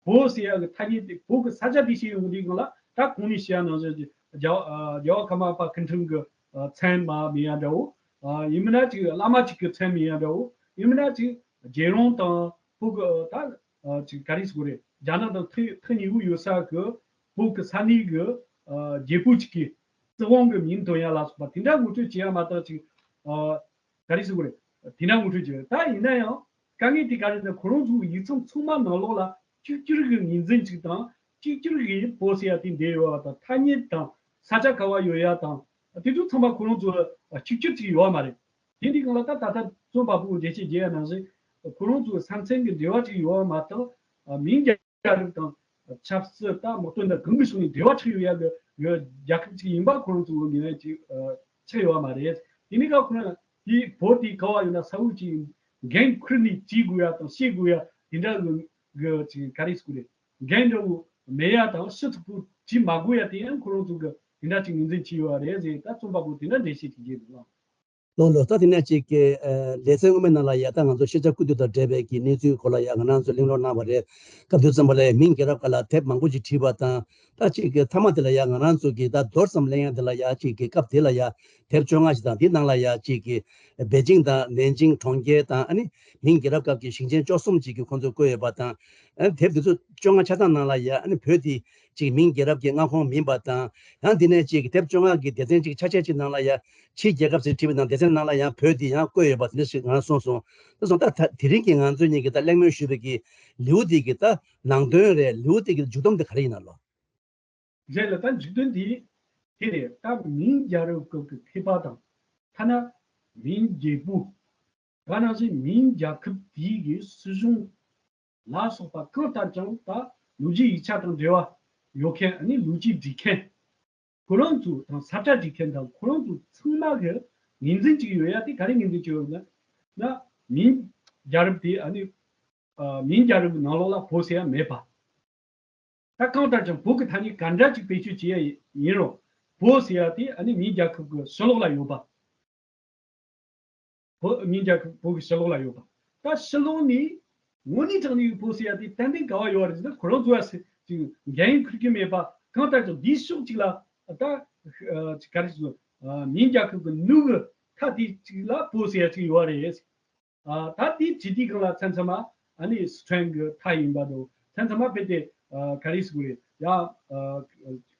བོད་ཟེར་ཡ་གི་ཐ་སྙད་དེ་བོད་ཀྱི་ས་ཆ་དེ་བཤད་ཡོང་དུས་སྒང་ལ། ད་གོང་ནས་བཤད་ཡ་ནང་བཞིན་གྱི་རྒྱལ་བ་ཨ་རྒྱལ་བ་ཀརྨ་པ་སྐུ་ཕྲེང་གི་ཨ་མཚན་མ་མིན་ཡ་འདྲ་བོ། ཨ་ཡིན་མིན་ན་ཅིག་བླ་མ་ཅིག་གི་མཚན་མིན་ཡ་འདྲ་བོ། ཡིན་མིན་ན་ཅིག་རྒྱལ་རོང་དང་བོད་ཀྱི་ཨ་ད་ཨ་ཅིག་ག་རེ་ཟེར་དགོས་རེད། རྒྱ་ནག་དང་ཐག་ཐག་ཉེ་བོ་ཡོད་ས་གི་བོད་ཀྱི་ས་གནས་ཀྱི་ཨ་རྒྱལ་པོ་ཅིག་གི་བཙུན་དབང་གི་མིང་འདོན་ཡ་ལ་སོགས་པ་དེ་འདྲ་ངོ་སྤྲོད་བྱེད་ཡ་མ་གཏོགས། ཅིག་ཨ་ག་རེ་ཟེར་དགོས་རེད། དེ་འདྲ་ངོ་སྤྲོད་བྱེད། ད་ཡིན་ན་ཡང་དཀའ་ངལ་དེ་ག་རེ་ཟེར་ན། ཁོ་རང་ཚོའི་ཡིག་ཚང་ཚང་མ་ནང་ལོགས་ལ་གཅིག་གྱུར་གྱི་ངོས་འཛིན་ཅིག་དང་། གཅིག་གྱུར་གྱི་བོད་ཟེར་ཡ་དེ་འདྲ་ཡོད་པ་དང་། ཐ་སྙད་དང་ས་ཆ་ག་བ་ཡོད་ཡ་དང་། དེ་ཚོ་ཚང་མ་ཁོ་རང་ཚོ་ལ་གཅིག་གྱུར་ཅིག་ཡོད་པ་མ་རེད། དེ་འདྲའི་སྒང་ལ་ད་ད་ལྟ་རྩོམ་པ་པོས་འགྲེལ་བཤད་རྒྱག་ཡ་ནང་བཞིན་ཁོ་རང་ཚོའི་ས་མཚམས་ཀྱི་འབྲེལ་བ་ཅིག་ཡོད་པ་མ་གཏོགས། མིང་རྒྱལ་རབས་དང་ཆབ་སྲིད་དང་དམག་དོན་དང་གང་གི་ཕྱོགས་ནས་འབྲེལ་བ་ཆགས་ཡོད་ཡ་གི་ཡོད་རྒྱལ་ཁབ་ཅིག་ཡིན་པ་ཁོ་རང་ཚོ་གི་ངོས་ནས་ཅིག་ཨ་ཆགས་ཡོད་པ་མ་རེད། དེ་ནི་ཀ་ཁོ་རང་དེ་བོད་དེ་ག་བ་ཡོད་ན་ས་འུ་ཅིག་འགན་ཁུར་ནས་བྱེད་དགོས་ཡ་དང་བཤད་དགོས་ཡ་དེ་འདྲ་གི་གི་ཅིག་ག་རེ་ཟེར་དགོས་རེད། འགན་འདྲ་བོ་མེད་ཡ་དང་ཕྱི་ཚུགས་པོ་བྱེད་མ་དགོས་ཡ་དེ་ཡང་ཁོ་རང་ཚོ་གི་དེ་འདྲ་ཅིག་ངོས་འཛིན་བྱས་ཡོད་པ་རེད་ཟེར། ད་རྩོམ་པ་པོ་དེ་འདྲ་འགྲེལ་བཤད་ཅིག་བརྒྱབ་འདུག་ཨང་། ལོ་ལོ་ད་དེ་ནས་ཅིག་གི་ཨ་ལེ་ཚན་སྔོན་མའི་ནང་ལ་ཡ་ད་ང་ཚོ་ཤེས་བྱ་བཀོད་སྒྲིག་དང་འབྲེལ་བའི་གི་གནས་ཚུལ་སྐོར་ལ་ཡ་ང་རང་ཚོ་གླེང་སློང་གནང་བ་རེད། སྐབས་དུས་ཙམ་པ་ལ་ཡ་མིང་རྒྱལ་རབས་སྒང་ལ་དེབ་མང་པོ་ཅིག་བྲིས་པ་དང་། ད་ཅིག་གི་མཐའ་མ་དེ་ལ་ཡ་ང་རང་ཚོ་གི་ད་མདོར་ཙམ་གླེང་ཡ་དེ་ལ་ཡ་ཅིག་གི་སྐབས་དེ་ལ་ཡ་དེབ་བཅོ་ལྔ་ཞིག་དང་། དེའི་ནང་ལ་ཡ་ཅིག་གི་པེ་ཅིང་དང་ནན་ཅིང་གྲོང་ཁྱེར་དང་། ཨ་ནི་མིང་རྒྱལ་རབས་སྐབས་ཀྱི་ཞིང་ཆེན་བཅུ་གསུམ་ཅིག་གི་ཁོང་ཚོས་བཀོད་ཡོད་པ་དང་། ཨ་ནི་དེབ་དེ་ཚོ་བཅོ་ལྔ་ཆ་ཚང་ནང་ལ་ཡ་ཨ་ནི་བོད་དེ་ཅིག་མིང་རྒྱལ་རབས་ཀྱི་མངའ་ཁོངས་མིན་པ་དང་། ཡང་དེ་ནས་ཅིག་གི་དེབ་བཅོ་ལྔ་གི་སྡེ་ཚན་ཅིག་ཆ་ཤས་ཅིག་ནང་ལ་ཡ་ཕྱིའི་རྒྱལ་ཁབ་ཟེར་བྲིས་པའི་ནང་སྡེ་ཚན་ནང་ལ་ཡང་བོད་དེ་ཡང་བཀོད་ཡོད་པ་དེ་འདྲ་ཞིག་ང་གསུངས་སོང་། དེ་སོང་ད་ད་དེ་རིང་གི་ང་ཚོ་གཉིས་ཀྱིས་ད་གླེང་མོལ་ཞུས་པའི་གི་ལེའུ་དེ་གི་ད་ནང་དོན་རེད། ལེའུ་དེ་གི་མཇུག་སྡོམ་དེ་ག་རེ་ཡིན་ན་ལོ། རེད་ལ་ད་མཇུག་དོན་དེ་དེ་རེད། ད་མིང་རྒྱལ་རབས་སྐབས་ཀྱི་མཁས་པ་དང་། ཐ་ན་མིང་རྒྱལ་པོ། ད་ནང་བཞིན་མིང་རྒྱལ་ཁབ་དེའི་གི་སྲིད་གཞུང་ལ་སོགས་པ་གང་ལྟར་ཀྱང་ད་ལོ་རྒྱུས་ཡིག་ཆ་དང་འབྲེལ་བ་ཡོད་མཁན། ཨ་ནི་ལོ་རྒྱུས་འབྲི་མཁན། ཁོ་རང་ཚོ་དང་ས་བཀྲ་སྒྲིག་མཁན་དང་ཁོ་རང་ཚོ་ཚང་མ་གི་ངོས་འཛིན་གཅིག་ཡོད་ཡ་དེ་ག་རེ་ངོས་འཛིན་གཅིག་ཡོད་ན། ན་མིང་རྒྱལ་རབས་དེ། ཨ་ནི་ཨ་མིང་རྒྱལ་རབས་ཀྱི་ནང་ལོགས་ལ་བོད་ཟེར་ཡ་མེད་པ། ད་གང་ལྟར་ཀྱང་བོད་ཀྱི་ཐ་སྙད་ག་འདྲ་ཅིག་བེད་སྤྱོད་བྱེད་ཡ་ཡིན་རུང་། བོད་ཟེར་ཡ་དེ་ཨ་ནི་མིང་རྒྱལ་ཁབ་ཀྱི་ཕྱི་ལོགས་ལ་ཡོད་པ། བོད་མིང་རྒྱལ་ཁབ་བོད་ཀྱི་ཕྱི་ལོགས་ལ་ཡོད་པ། ད་ཕྱི་ལོགས་ནས་དངོས་གནས་དྲང་གནས་ཀྱི་བོད་ཟེར་ཡ་དེ་ཏན་ཏན་ག་བ་ཡོད་རེད་ཟེར་ན། ཁོ་རང་ཚོ་ཡ་ཟེར་ཅིག་འགན་ཡིག་འཁུར་གྱི་མེད་པ། གང་ལྟར་ཀྱང་འདིའི་ཕྱོགས་གཅིག་ལ་ད་ཨ་ག་རེ་ཟེར། ཨ་མིང་རྒྱལ་ཁབ་ཀྱི་ནུས་ཀྱི་མཐའ་དེ་གཅིག་ལ་བོད་ཟེར་ཡ་གཅིག་ཡོད་རེད། ཨ་ད་དེ་བྲིས་དུས་སྒང་ལ་མཚམས་མཚམས་མ་ཨ་ནི་སི་ཁྲོན་གྱི་མཐའ་ཡིན་པ་དང་། མཚམས་མཚམས་མ་དཔེ་དེ་ཨ་ག་རེ་ཟེར་དགོས་རེད། ཡ་ཨ་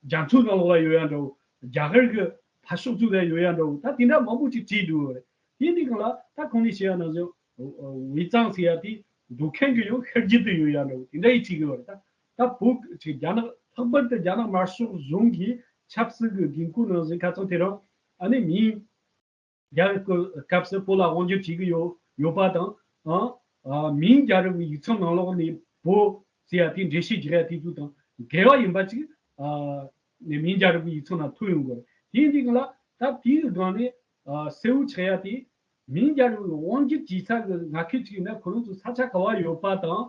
རྒྱ་མཚོའི་ནང་ལོགས་ལ་ཡོད་ཡ་འདྲ་བོ། རྒྱ་གར་གྱི་ཕར་ཕྱོགས་ཚུར་ལ་ཡོད་ཡ་འདྲ་བོ། ད་དེ་འདྲ་མང་པོ་ཅིག་བྲིས་འདུག་རེད། དེ་དུས་སྒང་ལ་ད་གོང་ནས་བཤད་ཡ་ནང་བཞིན་ཝེ་ཙང་ཟེར་ཡ་དེ་འདུག་མཁན་གྱི་ཡང་ཤར་རྒྱུད་དུ་ཡོད་ཡ་འདྲ་བོ། དེ་འདྲ་ཡི་བྲིས་གི་ཡོད་རེད། ད་ད་བོད་ཀྱི་རྒྱ་ནག་ལྷག་པར་དུ་རྒྱ་ནག་དམར་ཤོག་གཞུང་གི་ཆབ་སྲིད་ཀྱི་འགན་ཁུར་ནང་བཞིན་ཁ་ཚང་དེ་རང་ཨ་ནི་མིང་རྒྱལ་རབས་ཀྱི་སྐབས་སུ་བོད་ལ་དབང་སྒྱུར་བྱེད་ཀྱི་ཡོད་ཡོད་པ་དང་། ཨང་། ཨ་མིང་རྒྱལ་རབས་ཀྱི་ཡིག་ཚང་ནང་ལོགས་ནས་བོད་ཟེར་ཡ་དེ་འགྲེལ་བཤད་རྒྱག་ཡ་དེ་ཚོ་དང་འགལ་བ་ཡིན་པ་ཅིག་ཨ་ནས་མིང་རྒྱལ་རབས་ཀྱི་ཡིག་ཚང་ནང་ཐོན་ཡོང་གི་རེད། དེ་ཡིན་དུས་སྒང་ལ་ད་དེའི་སྒང་ནས་ཨ་གསལ་བོ་ཆགས་ཡ་དེ། མིང་རྒྱལ་རབས་ཀྱི་དབང་སྒྱུར་བྱེད་ས་གི་མངའ་ཁུལ་ཅིག་ཡིན་ན་ཁོ་རང་ཚོ་ས་ཆ་ག་བ་ཡོད་པ་དང་།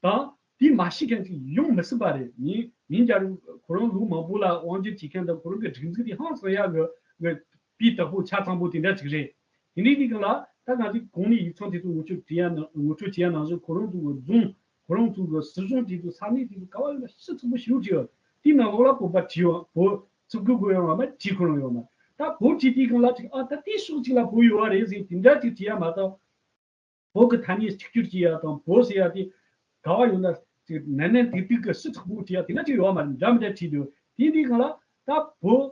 དང་དེ་མ་ཤེས་མཁན་ཅིག་ཡོང་མི་སྲིད་པ་རེད། མིང་མིང་རྒྱལ་རབས་ཁོ་རང་ལོ་མང་པོ་ལ་དབང་སྒྱུར་བྱེད་མཁན་དང་། ཁོ་རང་གི་སྒྲིག་འཛུགས་དེ་ཧང་སང་ཡ་གི་གི་སྤུས་དག་པོ་ཆ་ཚང་པོ་དེ་འདྲ་ཅིག་རེད། དེ་འདྲའི་དུས་སྒང་ལ་ད་ང་ཚོས་གོང་ནས་ཡིག་ཚང་དེ་ཚོ་ངོ་སྤྲོད་བྱེད་ཡ་ན། ངོ་སྤྲོད་བྱེད་ཡ་ནང་བཞིན་ཁོ་རང་ཚོ་གི་རྫོང་། ཁོ་རང་ཚོ་གི་སྲིད་གཞུང་དེ་ཚོ་ས་གནས་དེ་ཚོ་ག་བ་ཡོད་ན་ཕྱི་ཚུགས་པོ་ཞེ་པོ་ཅིག་ཡོད། དེའི་ནང་ལོགས་ལ་བོད་པ་བྲིས་ཡོད། བོད་ཚུགས་ཀྱི་དགོས་ཡོད་མ་མ་བྲིས་ཁོ་རང་ཡོད་མ། ད་བོད་བྲིས་དུས་སྒང་ལ་ཅིག་ཨ་ད་དེའི་ཕྱོགས་གཅིག་ལ་བོད་ཡོད་པ་རེད་ཟེར་དེ་འདྲ་ཅིག་བྲིས་ཡ་མ་གཏོགས། བོད་ཀྱི་ཐ་སྙད་གཅིག་གྱུར་བྱེད་ཡ་དང་། བོད་ཟེར་ཡ་དེ་ག་བ་ཡོད་ན་ཅིག་ནན་ནན་ཏིག་ཏིག་གི་ཕྱི་ཚུགས་པོ་བྲིས་ཡ་དེ་འདྲ་ཅིག་ཡོད་མ་རེད། འདྲ་མི་འདྲ་བྲིས་འདུག་དེ་དུས་སྒང་ལ་ད་བོད་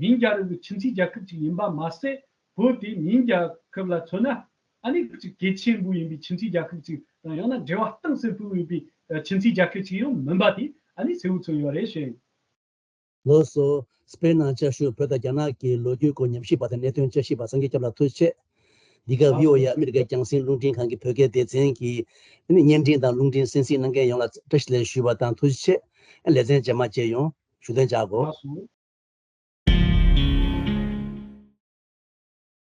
མིང་རྒྱལ་རབས་ཀྱི་ཁྱིམ་མཚེས་རྒྱལ་ཁབ་ཅིག་ཡིན་པ་མ་ཟད། བོད་དེ་མིང་རྒྱལ་ཁབ་ལ་མཚོན་ན་ཨ་ནི་ཅིག་གལ་ཆེན་པོ་ཡིན་པའི་ཁྱིམ་མཚེས་རྒྱལ་ཁབ་ཅིག་དང་། ཡང་ན་འབྲེལ་བ་གཏིང་ཟབ་པོ་ཡོད་པའི་ཁྱིམ་མཚེས་རྒྱལ་ཁབ་ཅིག་ཡང་མིན་པ་དེ་ཨ་ནི་གསལ་བོ་མཚོན་ཡོད་རེད་ཞུ་ཡིན། ལགས་སོ། དཔེར་ན་བཅའ་བཞུགས་བོད་དང་རྒྱ་ནག་གི་ལོ་རྒྱུས་སྐོར་ཉམས་ཞིབ་པ་དང་གནད་དོན་དཔྱད་ཞིབ་པ་སངས་རྒྱས་སྐྱབས་ལགས་ཐུགས་རྗེ་ཆེ། འདི་ག་ལགས་བྷི་ཨོ་ཨེ་སོ། ཨ་མི་རི་ཀའི་རྒྱང་སྲིང་རླུང་འཕྲིན་ཁང་གི་བོད་སྐད་སྡེ་ཚན་གྱི་བརྙན་འཕྲིན་དང་རླུང་འཕྲིན་གསན་གཟིགས་གནང་མཁན་ཡོངས་ལ་བཀྲ་ཤིས་བདེ་ལེགས་ཞུ་བ་དང་ཐུགས་རྗེ་ཆེ། ལེ་ཚན་རྗེས་མ་མཇལ་ཡོང་། བཞུགས་གདན་འཇགས་དགོས། ལགས་སོ།